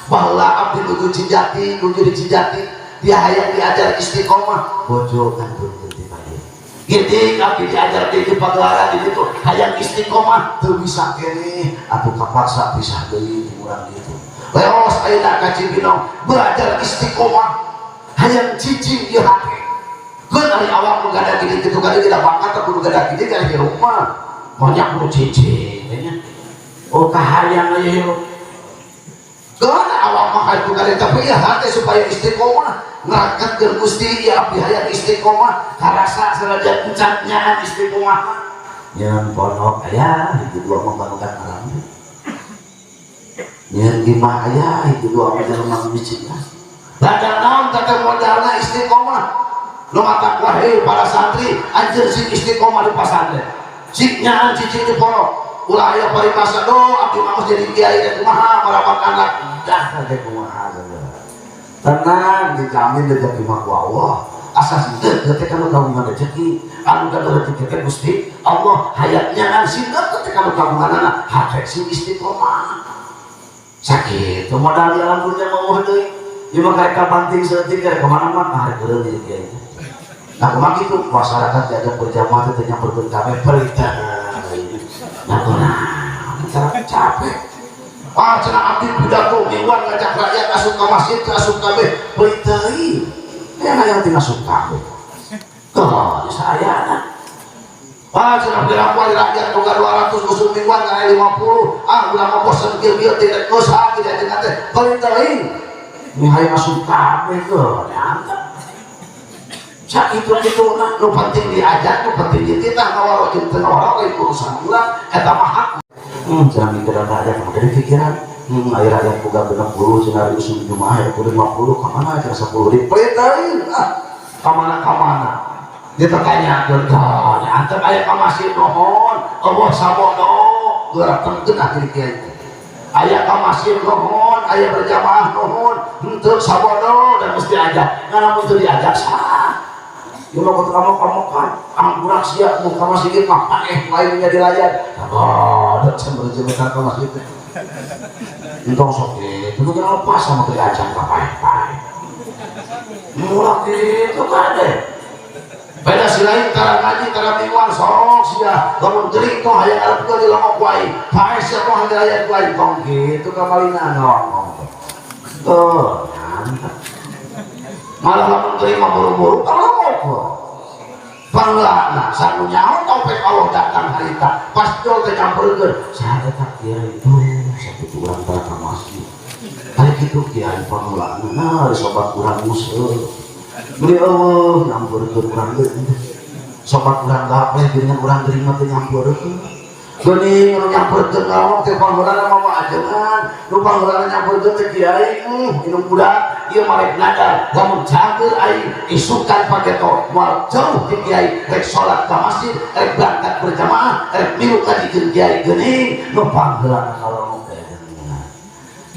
Baheula abdi nuju Cijati, nuju di Cijati, dia hayang diajar istiqomah, bojo ngantunkeun ti pagi. Gini abdi diajar di pagelaran di ditu, hayang istiqomah teu bisa keneh, atuh kapaksa pisah deui ti urang ditu. Leos ayeuna ka Cibinong belajar istiqomah, hayang cicing di hati. Keun ari awak nu gada gini kitu kali tidak bakat kudu gada gini kali di rumah. Banyak kudu cicing nya. Oh kahayang aya hirup. Keun awak mah kitu kali tapi ya hati supaya istiqomah ngerakeun Gusti ya abdi hayang istiqomah karasa sanajan encan nyaan istiqomah mah. Nyeun pondok aya hiji dua mah banukan alam. Nyeun imah aya hiji dua mah jelema masjid. Ladang naon teh modalna istiqomah. Nu matak wahai para santri anjeun sing istiqomah di pasantren. Sing nyaan cicing di pondok. Ulah aya paribasa do abdi mah geus jadi kiai teh kumaha maraban anak dah teh kumaha. Tenang dijamin rezeki mah ku Allah. Asa sieun teh kana kagungan rezeki, anu gaduh rezeki teh Gusti Allah hayang nyaan sieun teh kana kagunganana hate sing istiqomah. Sakitu modal di alam dunia mah eueuh deui. Ieu mah karek kabanting saeutik karek ka mana mah karek eureun jadi kiai. Nah kumaha kitu masyarakat diajak berjamaah teh nyamperkeun kabeh perintah. Nah kunaon capek. Ah cenah abdi pidato mingguan ngajak rakyat asup ka masjid asup kabeh periteuing. Aya hayang teu asup kabeh. Tuh, saya. Ah cenah piraku ari rakyat boga 200 usum mingguan kana 50. Ah ulah mah bosen kieu-kieu teh rek geus ah kieu ajengan teh periteuing. Ini hayang asup kabeh tuh, mantap. Sakitu-kitu nah, nu penting diajak, nu penting dititah ngawaro jeung teu ngawaro lain urusan urang, eta mah hak. Jangan mikir rakyat, jadi pikiran. Aya rakyat boga 60, cenah usum jumaah ya 50, ka mana cenah 10 ribu. Periteuing ah, ka mana ka mana. Dipertanyakeun tah, antep aya ka masjid nuhun, eueuh sabodo, geura tengkeun akhir kiai. Aya ka masjid nuhun, aya berjamaah nuhun, henteu sabodo dan mesti ajak. Ngan lamun teu diajak sah. Ieu mah kudu kamu kan anggurak sia mu ka masjid mah paeh lainnya dilayan. Sabodo cember-cember ka masjid teh. Entong sok kitu nu geus lepas sama teu diajak ka paeh-paeh. Murah kitu kan deh. Beda si lain tara ngaji tara mingguan sok sia lamun gering tong hayang ngarepkeun di longok ku aing. Paeh sia tong hayang dilayan ku aing tong kitu kamalina ngomong. Tuh, mantap. Malah lamun gering mah buru-buru ka longok. Panglana sanu nyaho taufik Allah datang harita. Pas jol teh nyamperkeun saha eta kiai tuh sakitu urang tara ka masjid. Ari kitu kiai pamulana nah ari sobat urang museuh. Beli eueuh nyamperkeun urang deui. Sobat urang gapleh geuningan urang geuring mah teu nyamperkeun. Geuning nu nyamperkeun ngomong teh pangheulana mah ajengan, nu pangheulana nyamperkeun teh kiai, inum budak ieu mah rek nadar lamun cager aing isukan pageto moal jauh ti kiai rek salat ka masjid rek berangkat berjamaah rek milu ka jeung kiai geuning nu pangheulana ngalongok teh ajengan.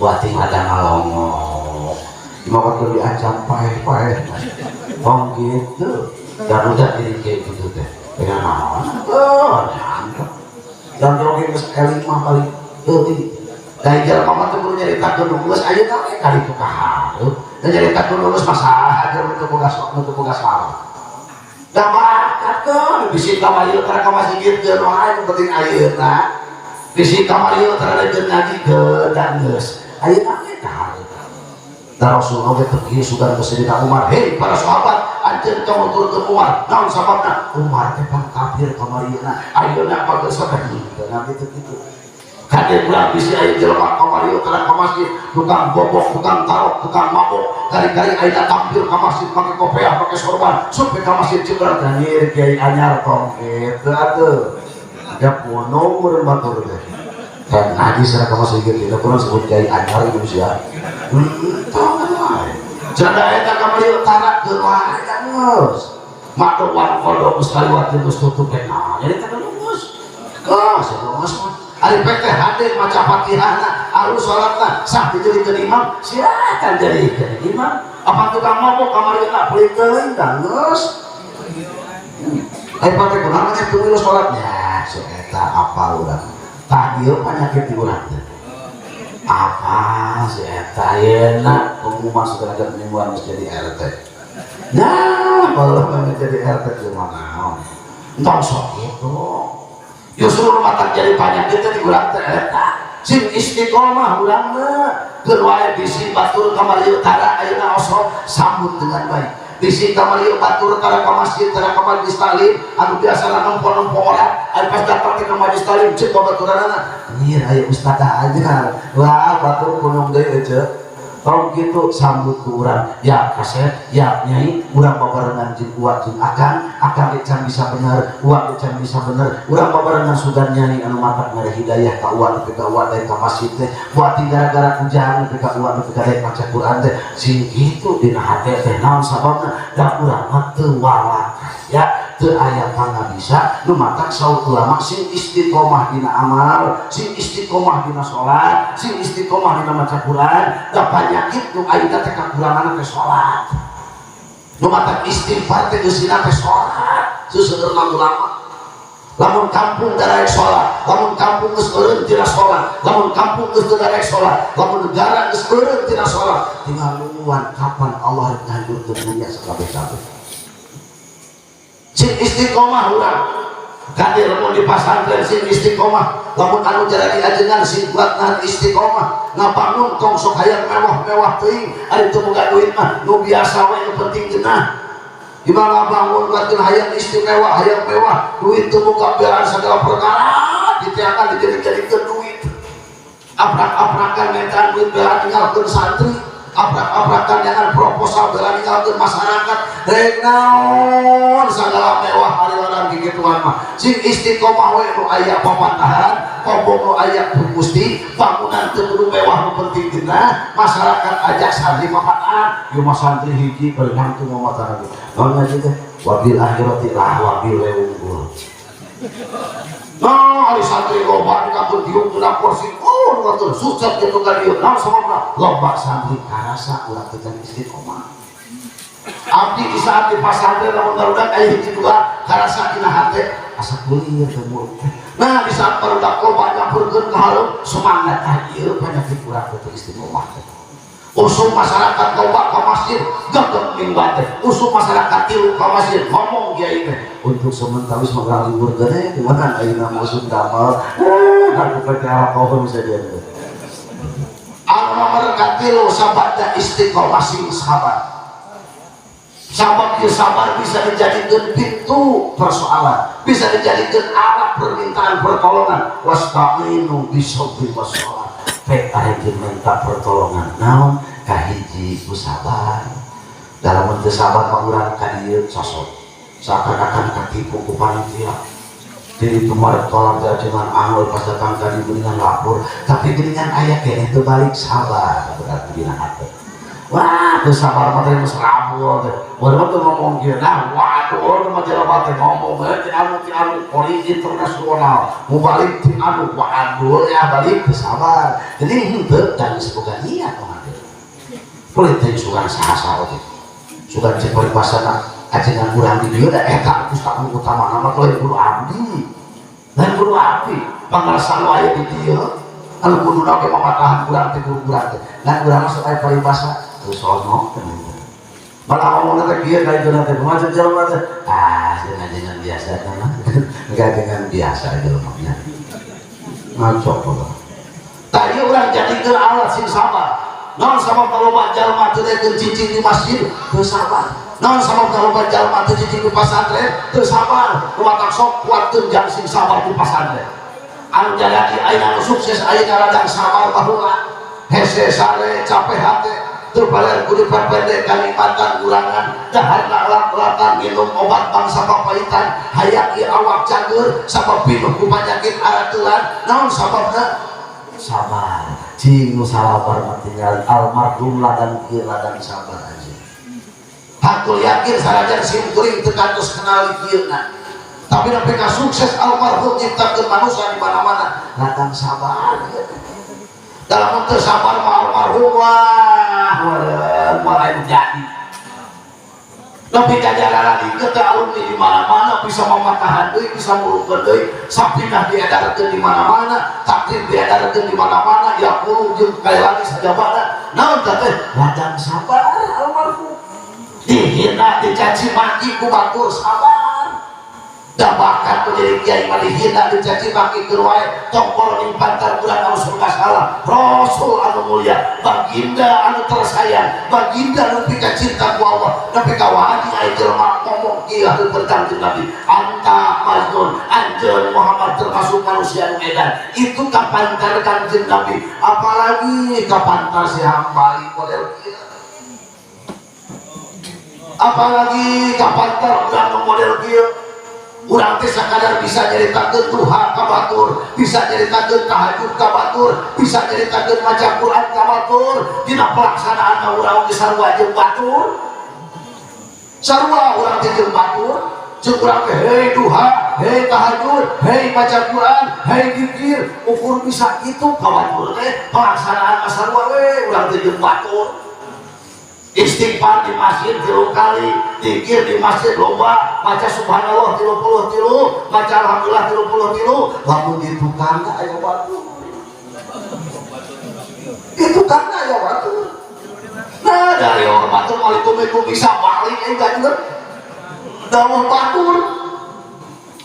Buat ting ada ngalongok. Cuma waktu diancam paeh-paeh. Tong gitu. Dan udah diri kayak gitu teh. Dengan naon? Oh, mantap. Dan jogging geus eling mah paling teuing. Da jelema mah teu kudu nyaritakeun nu geus ayeuna we kali itu ka hareup. Da nyaritakeun nu geus mah saha jelema teu boga sok teu boga salah. Da bakat keun bisi kamari tara ka masjid keun wae nu penting ayeuna. Bisi kamari tara jeung ngaji keun da geus. Ayeuna we ka hareup. Da Rasulullah teh kieu sugan ka Sayyidina Umar, "Hei para sahabat, anjeun tong nuturkeun Umar." Naon sababna? Umar teh pan kafir kamarina. Ayeuna mah geus sampe nah kitu kitu. Kade urang bisi aya jelema kamari tara ka masjid, tukang bobok, tukang tarok, tukang mabok, kari-kari ayeuna tampil ka masjid make kopiah, make sorban, sampai ka masjid cibrat anjir kiai anyar tong kitu atuh. Ya puno meureun batur teh. Dan ngaji sana ka masjid kitu kurang sebut kiai anyar itu sia. Tong wae. Cenah eta kamari tara keun wae geus. Madowan kodok geus kaliwat geus tutup teh. Nah, jadi teh geus. Geus, geus mah. Ari PTHD maca Fatihahna Alus salatna, sah dijadikeun imam, silakan jadikeun imam. Apa tukang mabok kamari na pelit teuing da geus. Ai pake kunaon teh teu milu salat ya, si eta apal urang. Tah ieu penyakit di urang teh. Apa si eta ayeuna pengumuman sudah mingguan geus jadi RT. Nah, kalau memang jadi RT kumaha naon. Entong sok itu. Justru matak jadi penyakit teh di urang teh eta. Sing istiqomah urang mah. Keur wae bisi batur kamari tara ayeuna osok sambut dengan baik. Bisi kamari batur tara ka masjid, tara ka majlis taklim, anu biasana nempo-nempo orang, anu pas datang ke majlis taklim ceuk babaturanana, "Nyir aya ustazah aja." Wah, batur kunung deui ece. Tong kitu, sambut ku urang, ya kasep, ya nyai, urang babarengan jeung uak jeung akang, akang ge can bisa bener, uak ge can bisa bener, urang babarengan sugan nyai anu matak mere hidayah ka uak nepi ka uak daek ka masjid teh, buat gara-gara kujang nepi ka uak nepi ka daek maca Quran teh, sing kitu dina hate teh. Naon sababna? Da urang mah teu ya, teu aya pangabisa. Nu matak saur ulama, sing istiqomah dina amal, sing istiqomah dina salat, sing istiqomah dina maca Quran. Da panyakit nu ayeuna teh kakurangan teh salat. Nu matak istighfar teh geusina teh salat. Seseueurna ulama, lamun kampung daraek salat, lamun kampung geus eureun tina salat, lamun kampung geus teu daraek salat, lamun negara geus eureun tina salat, tinggal nungguan kapan Allah rek ngahancurkeun dunia sakabeh-kabeh. Sing istiqomah urang kade, lamun di pasantren sing istiqomah, lamun anu jadi ajengan sing kuat nahan istiqomah. Ngabangun tong sok hayang mewah-mewah teuing, ari teu boga duit mah nu biasa we, nu penting geunah. Gimana bangun kuatkeun hayang istimewa, hayang mewah, duit teu boga, belaan segala perkara diteangan dijadi-jadikeun duit. Aprak-aprakan mintaan duit belaan ninggalkeun santri, aprak-aprakan jangan proposal bela ninggalkeun masyarakat. Rek naon segala mewah hari orang gigituan mah? Sing istiqomah we, nu aya papantahan kobong, nu aya Gusti, bangunan teu kudu mewah, nu penting geunah masyarakat ajak santri papantahan. Ieu mah santri hiji bari nangtung mata lagi naon ngaji teh, wabil akhirati lah, wabil we unggul. Nah, ari santri loba di kampung diuk dina kursi. Oh, nu sukses gitu ka dieu. Naon sababna? Loba santri karasa urang teh istiqomah. Abdi di saat di pasantren, lamun barudak aya hiji dua karasa dina hate asa kulir teh mulut. Nah, di saat barudak loba nyampurkeun ka hareup semangat, ah ieu penyakit urang teh istiqomah teh. Usum masyarakat loba ke masjid, gagem mingguan teh. Usum masyarakat tilu ke masjid, ngomong kiai teh. Untuk sementara wis mah libur gede, gimana ayeuna mau usum damel? Eh, aku PTH kau bisa jadi. Anu nomor katilu, sabada istiqomah sing sabar. Sabab ieu sabar bisa dijadikan pintu persoalan, bisa dijadikan alat permintaan pertolongan. Wasta'inu bisobri wassalat. Pek arek minta pertolongan naon? Kahiji ku sabar. Dalam teu sabar mah urang ka dieu sosok seakan-akan katipu ku panitia. Jadi kemarin tolong jangan angul, pas datang ka dieu geuningan lapor, tapi geuningan aya keneh teu balik sabar berarti dina hate. Wah, teu sabar mah teh geus rabul teh. Baru mah teu ngomong kieu. Nah, waduh, mah jelema teh ngomong we ti anu, ti anu kori internasional. Mau balik ti anu, waduh ya balik teu sabar. Jadi henteu dan geus boga niat mah teh. Politik sugan saha-saha teh. Sugan cek paribasana ajengan urang di dieu da eta ustaz utama nama lain guru abdi. Lain guru abdi, pangarsa nu aya di dieu. Anu kuduna ge mamatahan urang teh guru urang teh. Ngan urang masuk aya paribasa teu sono. Malah ngomong teh kieu ka itu teh, kumaha jelema teh? Ah, dengan biasa teh mah. Enggak dengan biasa jelema nya. Ngaco pokoknya. Tadi urang jadikeun alat sing sabar. Naon sabab loba jalma teu daekeun cicing di masjid? Teu sabar. Naon sabab loba jalma teu cicing di pasantren? Teu sabar. Nu matak sok kuatkeun jang sing sabar di pasantren. Anu jadi ayeuna anu sukses ayeuna ladang sabar baheula. Hese sare capek hate teu baler kudu pendek kanikmatan kurangan dahar lak-lakan minum obat bangsa papaitan hayang ieu awak cager sabab pinuh ku panyakit aratulan. Naon sababna? Sabar. Cing nu sabar mah tinggal almarhum ladang kieu, ladang sabar aja. Hakul yakin sanajan sim kuring teu kantos kenali kieu na, tapi nepi ka sukses almarhum nyiptakeun manusia di mana-mana ladang sabar. Dalam teu sabar mah almarhum wah moal jadi. Tapi kajaran itu teh alumni di mana-mana bisa mamatahan deui, bisa murungkeun deui, sapinah diedarkeun di mana-mana, takdir diedarkeun di mana-mana, ya kulo jeung kailani sajabana. Naon teh ladang sabar almarhum. Dihina, dicaci maki ku batur sabar. Da bahkan ku jadi kiai mah dihina, dicaci maki keur wae, tong ning pantar urang anu surga salah. Rasul anu mulia, baginda anu tersayang, baginda anu pika cinta ku Allah, nepi ka wani aya jelema ngomong kieu hareupeun Kanjeng Nabi, anta majnun, anjeun Muhammad termasuk manusia anu edan. Itu kapantar Kanjeng Nabi, apalagi kapantar si hambali model kieu. Apalagi kapantar urang nu model kieu. Urang teh sakadar bisa nyaritakeun duha ka batur, bisa nyaritakeun tahajud ka batur, bisa nyaritakeun maca Quran ka batur, dina pelaksanaan urang ge sarua jeung batur. Sarua urang teh jeung batur, ceuk urang teh hei duha, hei tahajud, hei maca Quran, hei dzikir, ukur bisa kitu ka batur teh pelaksanaan mah sarua we urang teh jeung batur. Istighfar di masjid 3 kali, dzikir di masjid loba, maca subhanallah 33, maca alhamdulillah 33, lamun di tukangna aya batur. Di tukangna aya batur. Nah, dari orang batur waalaikumsalam bisa balik enggak juga. Dawuh batur.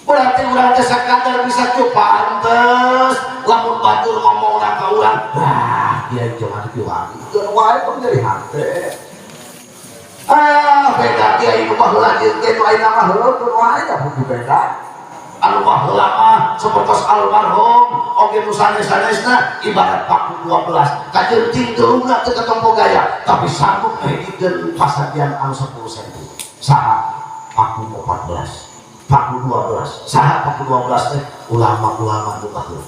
Berarti urang teh sakadar bisa kieu pantes lamun batur ngomongna ka urang, wah, kiai jangan dipiwari. Geus wae tong jadi hate. Ah, beda kiai nu baheula jeung kiai nu ayeuna mah heueuh wae da kudu beda. Anu baheula mah sapertos almarhum oge nu sanes-sanesna ibarat paku 12 kajeunting gelungna teu katompo gaya tapi sanggup ngahijikeun pasagian anu 10 cm. Saha paku 14, paku 12. Saha paku 12 teh ulama-ulama nu baheula.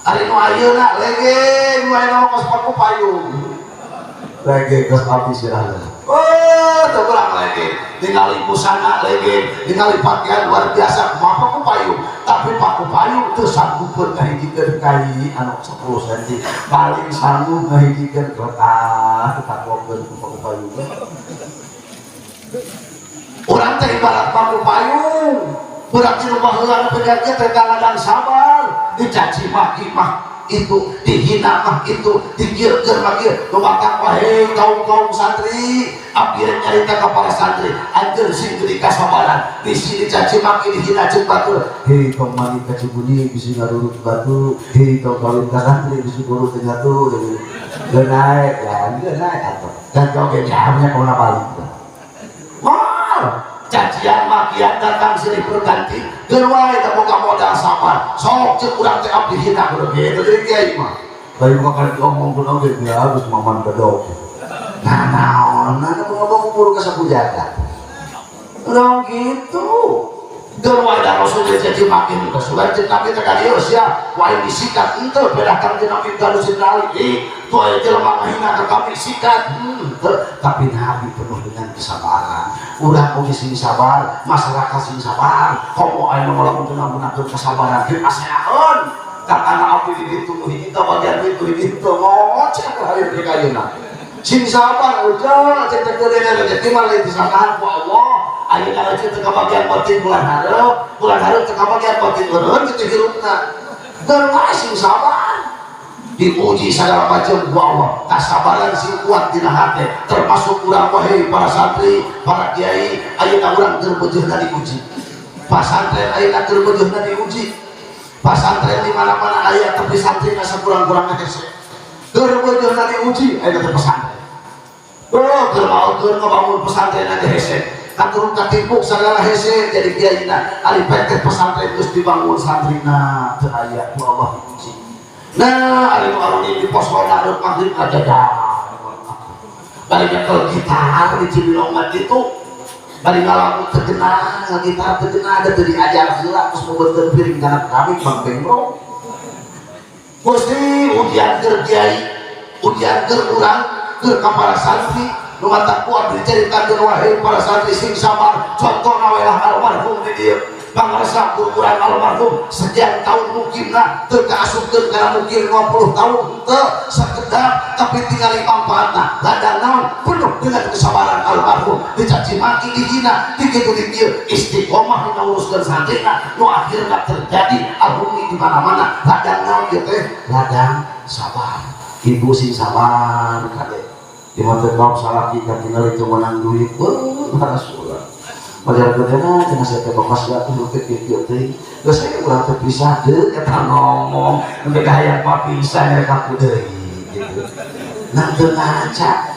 Ari nu ayeuna lege nu ayeuna mah kos paku payung. Lege geus habis ya. Oh, teu kurang lege. Ningali busana lege, ningali pakaian luar biasa, kumaha paku payung. Tapi paku payung teu sanggupeun ngahijikeun kai anu 10 cm. Paling sanggup ngahijikeun kertas ditakokeun ku paku payung. Urang teh ibarat paku payung. Berarti nu baheula nu penyakit teh ladang sabar, dicaci maki mah itu, dihina mah itu, dikieu-kieu mah kieu. Nu matak wahai kaum-kaum santri, abdi nyarita ka para santri, anjeun sing geuning kasabaran, bisi dicaci maki dihina jeung batur. Hei tong mandi ka Cibuni bisi ngarurut batu, hei tong kawin ka santri bisi buruk teu nyatu. Geus naik, ya geus naik atuh. Dan oge jamnya kumaha balik. Mal, cacian makian datang silih berganti, geus wae teh boga modal sabar. Sok ceuk urang teh abdi hina kudu kitu jadi kiai mah. Lain mah kan diomongkeun oge ya geus maman bedog. Nah naon, nah ngomong buru ka sapujaga. Urang gitu. Geus wae da Rasul geus caci maki Rasul ceuk Nabi teh ka dieu sia, wae disikat henteu pedah kanjeng Nabi gaduh sidra Ali. Ih, tuh aya jelema ngahina ka kami sikat. Tapi Nabi penuh dengan kesabaran. Urang oge sing sabar, masyarakat sing sabar. Komo aya nu lamun teu nggunakeun kesabaran teu aseaeun. Katana abdi di ditu nu hiji teh bagian itu hiji teu ngoceh hayu di ayeuna. Sing sabar ujang cek teh geudeuna rezeki mah lain disangkaan ku Allah. Ayeuna aja teu kabagian penting bulan hareup teu kabagian penting eureun kitu hirupna. Geus wae sing sabar. Diuji segala macam ku Allah, kasabaran sing kuat dina hate, termasuk urang wahai para santri, para kiai, ayeuna urang keur beujeuna diuji. Pasantren ayeuna keur beujeuna diuji. Pasantren di mana-mana aya tapi santrina sakurang-kurangna hese. Keur beujeuna diuji ayeuna teh pesantren. Oh, keur mau keur ngabangun pesantren aja hese. Katurun katimpuk segala hese jadi kiaina. Ari teh pesantren geus dibangun santrina teu aya ku Allah diuji. Nah, ari nu aruni di pos ronda rek maghrib ngajadah. Bari nyekel gitar di Cibinong mah kitu. Bari ngalamun teu genah, gitar teu genah da teu diajar heula terus ngubeutkeun piring kana kami Bang Bengro. Gusti ujian keur kiai, ujian keur urang, keur ka para santri, nu matak ku abdi dicaritakeun wahai para santri sing sabar, contohna we lah almarhum di dieu. Pangarsa guru urang almarhum sekian tahun mukimna teu kaasupkeun kana mukim 50 tahun teu sakedap, tapi tingali manfaatna. Ladang naon? Penuh dengan kesabaran. Almarhum dicaci maki, dihina, dikitu dikieu, istiqomah dina nguruskeun santrina, nu akhirna terjadi alumni di mana-mana. Ladang naon ieu teh? Ladang sabar. Ibu sing sabar kade di mata bab salaki katingali teu meunang duit. Beuh, Rasulullah. Majar gedena cenah, saya teh bapak sia tuh teh kieu teh. Geus saya urang teh pisah deui, eta ngomong nembe hayang papisah nyerek aku deui gitu. Nah, teu ngaca.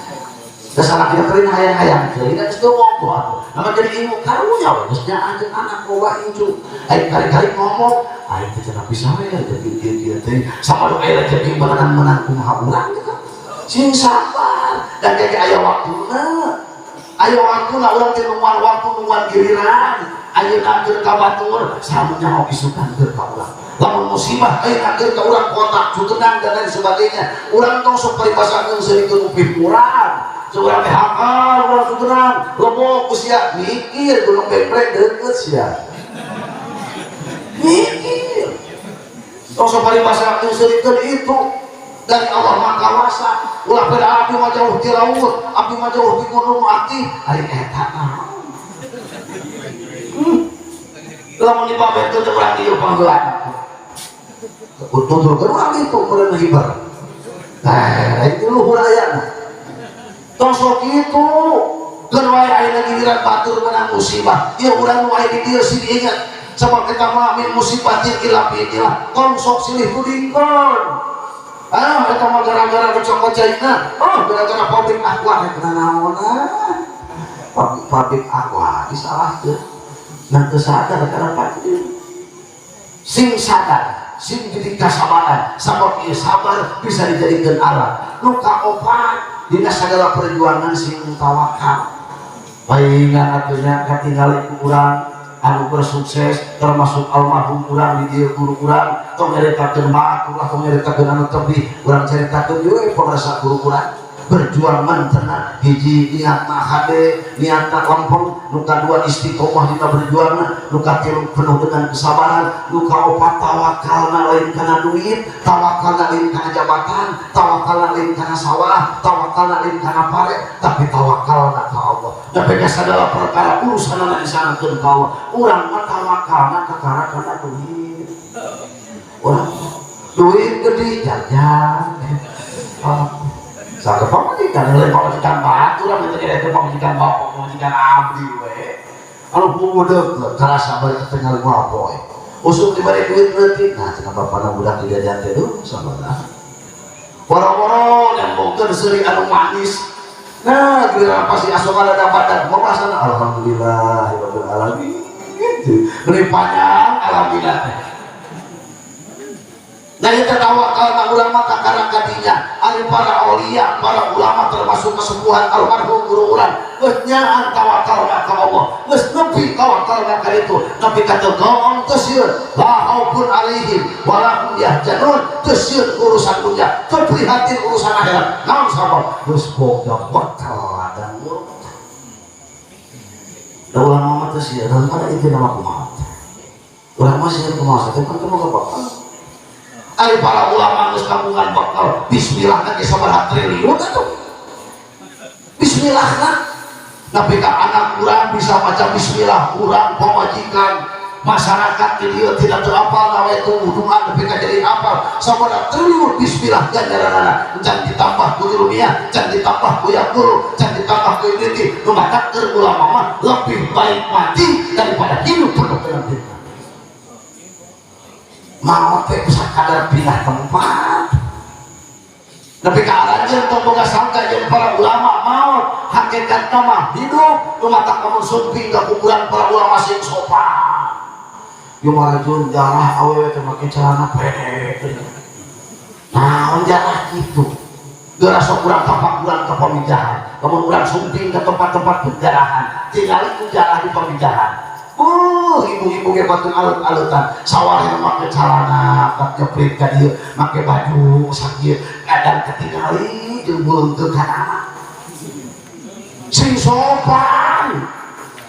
Geus salaki teh hayang-hayang teuing geus teu ngomong atuh. Nama jadi ibu karunya we geus nyaah jeung anak loba incu. Aing kali-kali ngomong, aing teh cenah pisah we jadi kieu-kieu teh. Sama nu aya jadi menang-menang kumaha urang gitu. Sing sabar dan kayak aya waktuna. Aya waktuna, urang teh nungguan waktu, nungguan giliran. Ayeuna keur ka batur, samunya mau isukan keur ka urang. Lamun musibah ayeuna keur ka urang kota Cugenang dan lain sebagainya, urang tong sok paribasa ngeungseurikeun upih urang. Urang teh hakal, urang Cugenang lebok sia, mikir Gunung Bengkrek deukeut sia. Mikir. Tong sok paribasa ngeungseurikeun itu dari Allah Maha Kawasa. Ulah pada abdi mah jauh di laut, abdi mah jauh di gunung aktif, ari eta naon? Lamun dipamerkeun teh urang dieu panggelan. Tuturkeun urang itu meureun hibar. Nah, itu luhur ayana. Tong sok kitu. Keun wae ayeuna giliran batur menang musibah. Ieu urang nu aya di dieu sing ingat. Sabab kita mah min musibatin illa biidznillah. Tong sok silih tudingkeun. Ah, eta mah gara-gara dicokot caina. Oh, gara-gara pabrik Aqua rek naon ah. Pabrik, pabrik Aqua disalahkeun. Nah, teu sadar karena takdir. Sing sadar, sing jadi kasabaran, sabab ieu sabar bisa dijadikan alat. Nu kaopat, dina sagala perjuangan sing tawakal. Paingan atunya katingali ku urang anu bersukses, termasuk almarhum urang di dieu, guru urang. Tong nyaritakeun batur lah, tong nyaritakeun anu tebih, urang caritakeun we pangrasa guru urang berjuang mantena. Hiji, niatna hade, niatna lempeng. Nu kadua, istiqomah dina berjuangna. Nu katilu, penuh dengan kesabaran. Nu kaopat, tawakalna lain kana duit, tawakalna lain kana jabatan, tawakalna lain kana sawah, tawakalna lain kana pare, tapi tawakalna ka Allah. Tapi ka segala perkara urusanana disanakeun ka Allah. Urang mah tawakalna kakara kana duit. Urang duit gede jajan. Oh. Saged pamajikan, lain pamajikan batur, anu teh itu pamajikan bapak, pamajikan abdi we. Anu budak karasa bari ketinggal moal poe. Usum diberi duit leutik, nah cenah bapana budak dijajan teh duh sabaraha. Boro-boro nyambungkeun seuri anu manis. Nah, giliran pasti asup ada badan kumaha? Alhamdulillah rabbil alamin. Beri panjang alhamdulillah teh. Nah, itu tawakal na urang mah kakara kadinya. Ari para aulia, para ulama, termasuk kesepuhan almarhum guru urang geus nyaan tawakal ka Allah, geus nepi tawakal ka itu, nepi ka teu goong, teu sieun, la khaufun alaihim wa la hum yahzanun. Teu sieun urusan dunia, teu prihatin urusan akhirat. Naon sabab? Geus boga bekal ladang. Da ulama mah teu sieun, dan pada itu nama kumaha. Urang mah sieun kumaha, teh kan boga bekal. Ari para ulama geus kagungan bekal, bismillah ge sabaraha triliun atuh. Bismillah na. Tapi ka anak urang bisa maca bismillah, urang pamajikan, masyarakat di dieu tidak teu apal nawaitu wuduan nepi ka jadi apal sabaraha triliun bismillah ganjaranana. Can ditambah ku ilmiah, can ditambah ku yaqulu, can ditambah ku ini. Nu matak keur ulama mah lebih baik mati daripada hidup penuh dengan fitnah. Maot teh sakadar pindah tempat. Tapi ka aranjeun tong boga sangka jeung para ulama maot, hakikatna mah hidup. Nu matak lamun sumping ka kuburan para ulama sing sopan. Ieu marajun jarah awewe teh make celana pendek. Naon jarah kitu? Geura sok urang tapakuran ka pamijahan. Lamun urang sumping ke tempat-tempat penjarahan, tingali ku jarah di pamijahan. Ibu-ibu ge batur alut-alutan, sawareh make celana kat nyeprit ka dieu, make baju sakieu, kadang ketingali jeung beungkeut kana. Sing sopan.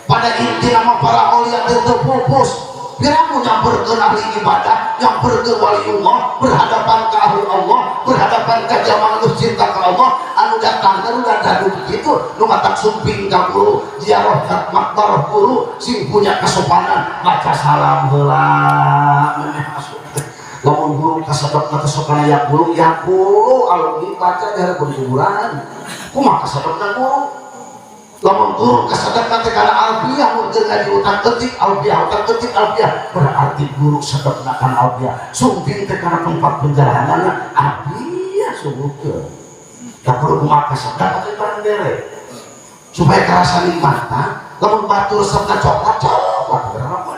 Pada inti nama para aulia teu pupus. Piraku nyamperkeun ahli ibadah, nyamperkeun waliullah, berhadapan ke ahli Allah, berhadapan ke jalma nu cinta ka Allah, anu datang teh udah dadu begitu, nu matak sumping ka guru, ziarah ka makbarah guru, sing punya kesopanan, baca salam heula memeh asup teh. Lamun guru kasedepna teh sok kana yaqulu yaqulu alumni baca di hadapan kuburan. Kumaha kasedepna guru? Lamun guru kasedepna teh kana alfiah, mun keur ngaji utak ketik alfiah, utak ketik alfiah, berarti guru sedepna kana alfiah, sumping teh kana tempat penjarahanana alfiah suguhkeun. Da kudu kumaha kasedep teh barang bere supaya karasa nikmatna. Lamun batur resepna coklat coklat, berapa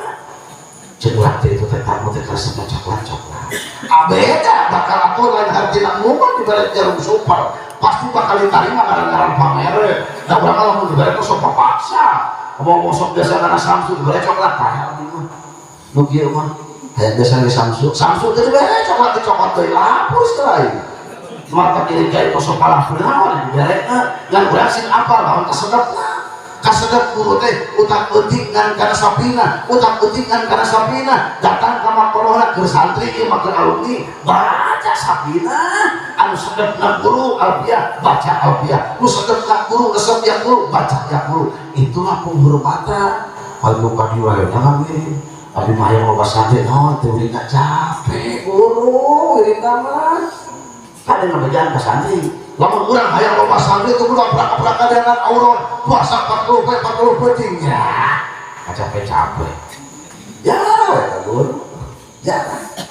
cek urang teh itu teh tamu teh resepna coklat coklat, ah beda bakal atur lain hartina mah dibere jarum super pasti bakal diterima ngaran-ngaran pamere. Da urang mah lamun dibere teh sok paksa ngomong sok biasa karena Samsu dibere coklat tah abdi mah nu kieu mah hayang biasa ge Samsu Samsu teh dibere coklat teh coklat deui lapur sekali mata diri kayak kosong kalah naon dibere ngan urang sing apal naon kasedepna. Kasedep guru teh utak eutik ngan kana sapina, utak eutik ngan kana sapina, datang ka makorohna keur santri ieu mah keur alumni baca sapina. Anu sedepna guru alfiah baca alfiah, nu sedepna guru resep ya guru baca ya guru. Itulah penghormatan. Kalau ka dieu wae ngambil abdi mah hayang loba santri naon teh uring capek guru wiridna mah kada ngabejaan ka santri. Lamun urang hayang loba santri itu kudu aprak-aprak dengan auron puasa 40 poe 40 peuting ya capek-capek ya we guru ya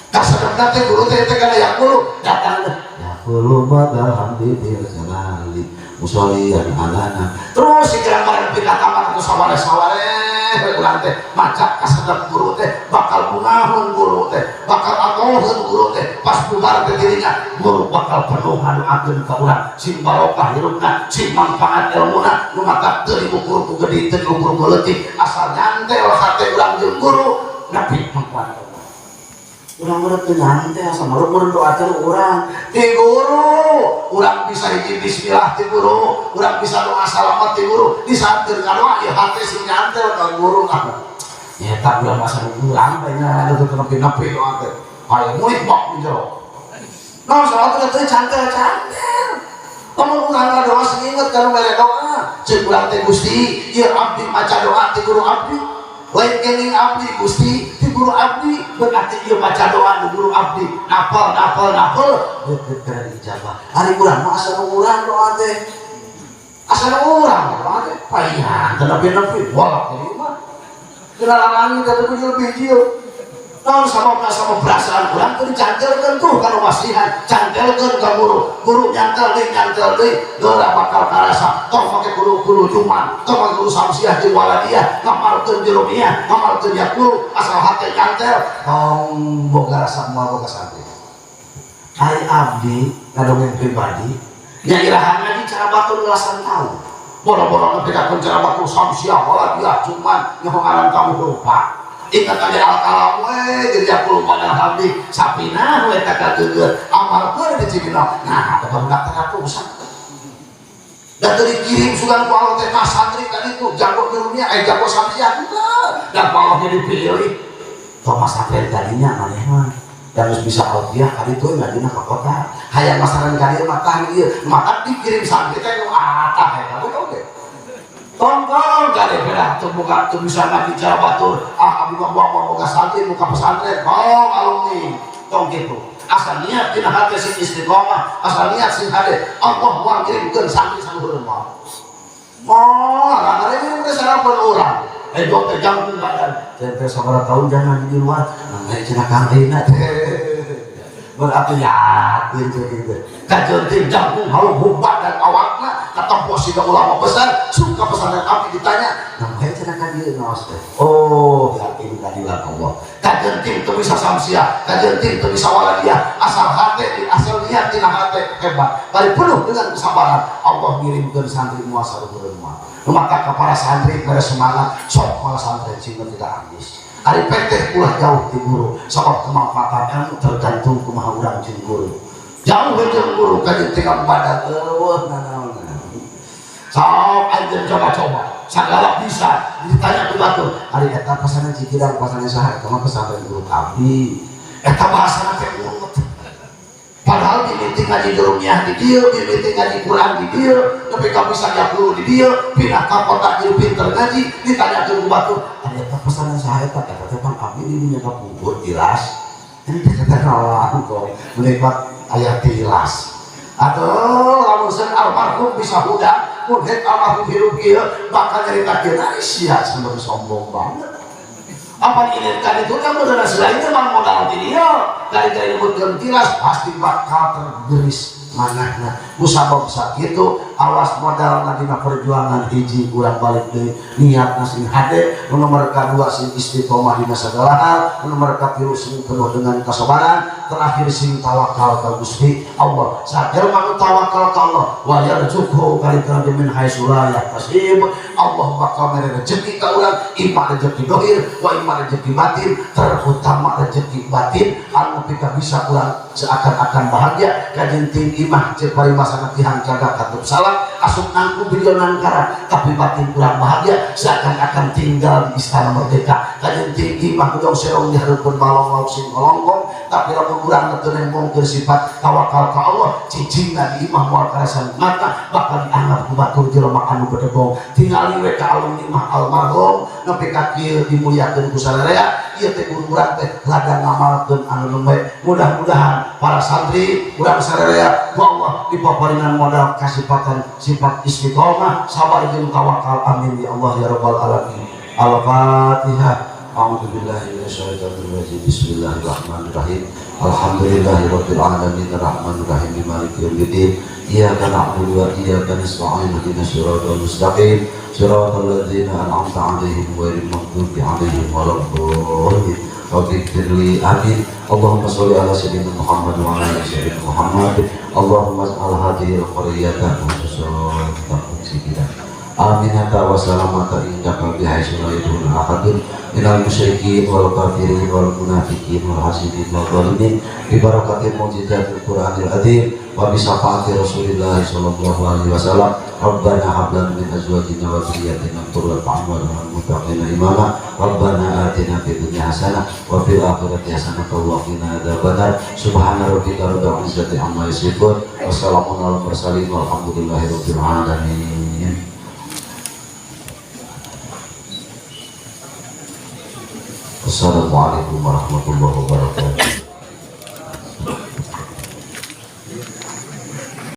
kasedepna teh guru teh teh kana yaqulu datang teh yaqulu badal hamdi bil jalali musolliyan alana terus si bareng pika taman atau saware-saware urang teh maca kasedep guru teh bakal bungahun guru teh bakal atohun guru teh pas bubar teh dirinya guru bakal penuh ngadoakeun ka urang sing barokah hirupna sing manfaat ilmuna. Nu matak teu diukur ku gede teu diukur ku leutik, asal nyantel hate urang jeung guru nepi manfaat. Urang mah teu nyantel sama urang doa teh urang ti guru, urang bisa hiji bismillah ti guru, urang bisa doa salamat ti guru. Di saat keur ngadoa ieu hate sing nyantel ka guru. Ah nyeta urang masa urang teh nya teu nepi-nepi doa teh aya murid bok di jero naon salat teh cantel-cantel. Lamun urang ngadoa sing inget kana mere doa ceuk urang teh, Gusti ieu abdi maca doa ti guru abdi, lain kenging abdi Gusti ti guru abdi, berarti ieu maca doa nu guru abdi napal napal napal deukeut kana diijabah. Ari urang mah asa nu urang doa teh asa nu urang doa teh payan teu nepi-nepi bolak ieu mah kena langit teh bijil-bijil. Naon sababna? Sama perasaan urang teu dicantelkeun tuh kana wasihan, cantelkeun ka guru, guru nyantel deui nyantel deui geura bakal karasa. Tong make guru guru cuman tong make guru samsiah jeung waladiyah ngamalkeun jurumiyah ngamalkeun yaqulu asal hate nyantel tong boga rasa moal boga santri. Ari abdi ngadongeng pribadi nya iraha ngaji cara batur ngelasan tahu boro-boro nepi ka cara batur samsiah waladiyah cuman nyaho ngaran kamu lupa ingat aja al-kalam we jadi aku lupa dan abdi sapina we tak kageugeur amalkeun di Cibinong. Nah atau barudak teh ratusan dan teu dikirim sugan ku Allah teh ka santri kan itu jago jurumnya eh jago samsiah dan ku Allah dipilih Thomas santri tadinya maneh mah dan harus bisa alfiah kali itu ngajina ke kota hayang masaran kali mah tah ieu maka dikirim santri teh nu atah eta oge tongkong kali beda tuh buka tuh bisa ngaji cara batur. Ah abdi mah buang boga santri muka pesantren tong alumni tong gitu asal niat dina hati sing istiqomah, asal niat sing hade Allah moal ngirimkeun santri saluhur moal moal ngirim teh sarapan urang eh dua teh jangkung badan teh sabaraha tahun jangan di luar nah cenah kang ayeuna teh berarti yakin gitu kajenting jangkung halu badan awakna katempo siga ulama besar suka pesantren abdi ditanya namanya cenah ka dieu ngaos teh oh yakin keadilan Allah. Kajenting teu bisa samsia, kajenting teu bisa waladiyah, asal hate asal niat tina hate hebat bari penuh dengan kesabaran Allah ngirimkeun santri moal saluhureun moal. Maka ke para santri pada semangat sok malah santri sehingga tidak habis. Ari peteh ulah jauh ti guru sabab kemanfaatan ilmu tergantung kumaha urang jeung guru. Jauh jeung guru kajenting badan eueuh nanaonan sok. Anjeun coba-coba sagala bisa ditanya ku batur, ari eta pesantren Cikidang pesantren saha? Eta mah pesantren guru abdi. Eta bahasana teh urut, padahal di meeting ngaji jurumiyah di dieu, di meeting ngaji Quran di dieu, nepi ka bisa 30 di dieu, pindah ka kota jadi pinter ngaji. Ditanya ku batur, ari eta pesantren saha? Eta eta teh pan abdi di dinya kapungkur. Tilas ini dikata kok menikmat ayat tilas atau lamun sen almarhum bisa hudang, mun hek almarhum hirup kieu bakal nyarita kieu. Ari sia sampeun sombong banget. Apa diinginkan itu kan modal selain mah modal ti dieu kali-kali nyebutkeun tilas pasti bakal tergeris manahna. Kusabab sakitu awas modal dina perjuangan. Hiji, urang balik deui, niat sing hade. Nu nomor kadua, sing istiqomah dina segala hal. Nu nomor katilu, sing penuh dengan kesabaran. Terakhir, sing tawakal ka Gusti Allah. Sajelma nu tawakal ka Allah, wa yarzuqhu kali min haitsu la yahtasib, Allah bakal mere rezeki ka urang, imma rezeki dohir wa imma rezeki batin, terutama rezeki batin anu pika bisa urang seakan-akan bahagia. Kajeun ting imah cek paribasana tihang cagak katup salam asup nangku video nangkara, tapi batin kurang bahagia, seakan-akan tinggal di istana merdeka. Kajeun ting imah gedong serong dihareupeun balong lauk sing kolongkong, tapi lamun urang teu nembongkeun sifat tawakal ka Allah, cicingna di imah moal karasan mata, bakal dianggap ku batur jelema anu bedegong. Tingali we ka alumni imah almarhum nepi ka kieu dimuliakeun ku sararea. Ieu teh guru urang teh ladang ngamalkeun anu nembe. Mudah-mudahan para santri urang sararea ku Allah dipaparinan modal kasipatan sifat istiqomah, sabar jeung tawakal. Amin ya Allah ya rabbal alamin. Al-fatihah. A'udzu billahi minasyaitonir rajim. Bismillahirrahmanirrahim. Alhamdulillahirabbil alamin arrahmanir rahim maliki yaumiddin. Iyyaka na'budu wa iyyaka nasta'in ihdinas siratal mustaqim. Siratal ladzina an'amta 'alaihim ghairil maghdubi 'alaihim waladdallin. Rabbighfirli, amin. Allahumma sholli ala sayyidina Muhammad wa ala ali sayyidina Muhammad. Allahumma ij'al hadhihi al-qaryata khususan aminata wa salamata indaka bihaitsu la yadkhulu ahadun minal musyrikin wal kafirin wal munafikin wal hasidin wal zalimin bi barakati mu'jizatil Qur'anil azim wa bi syafaati Rasulillah sallallahu alaihi wasallam. Rabbana hab lana min azwajina wa dhurriyyatina qurrata a'yun wal muttaqina imama. Rabbana atina fid dunya hasanah wa fil akhirati hasanah wa qina adzabannar. Subhana rabbika rabbil izzati amma yasifun wa salamun alal mursalin walhamdulillahi rabbil alamin. Assalamualaikum warahmatullahi wabarakatuh.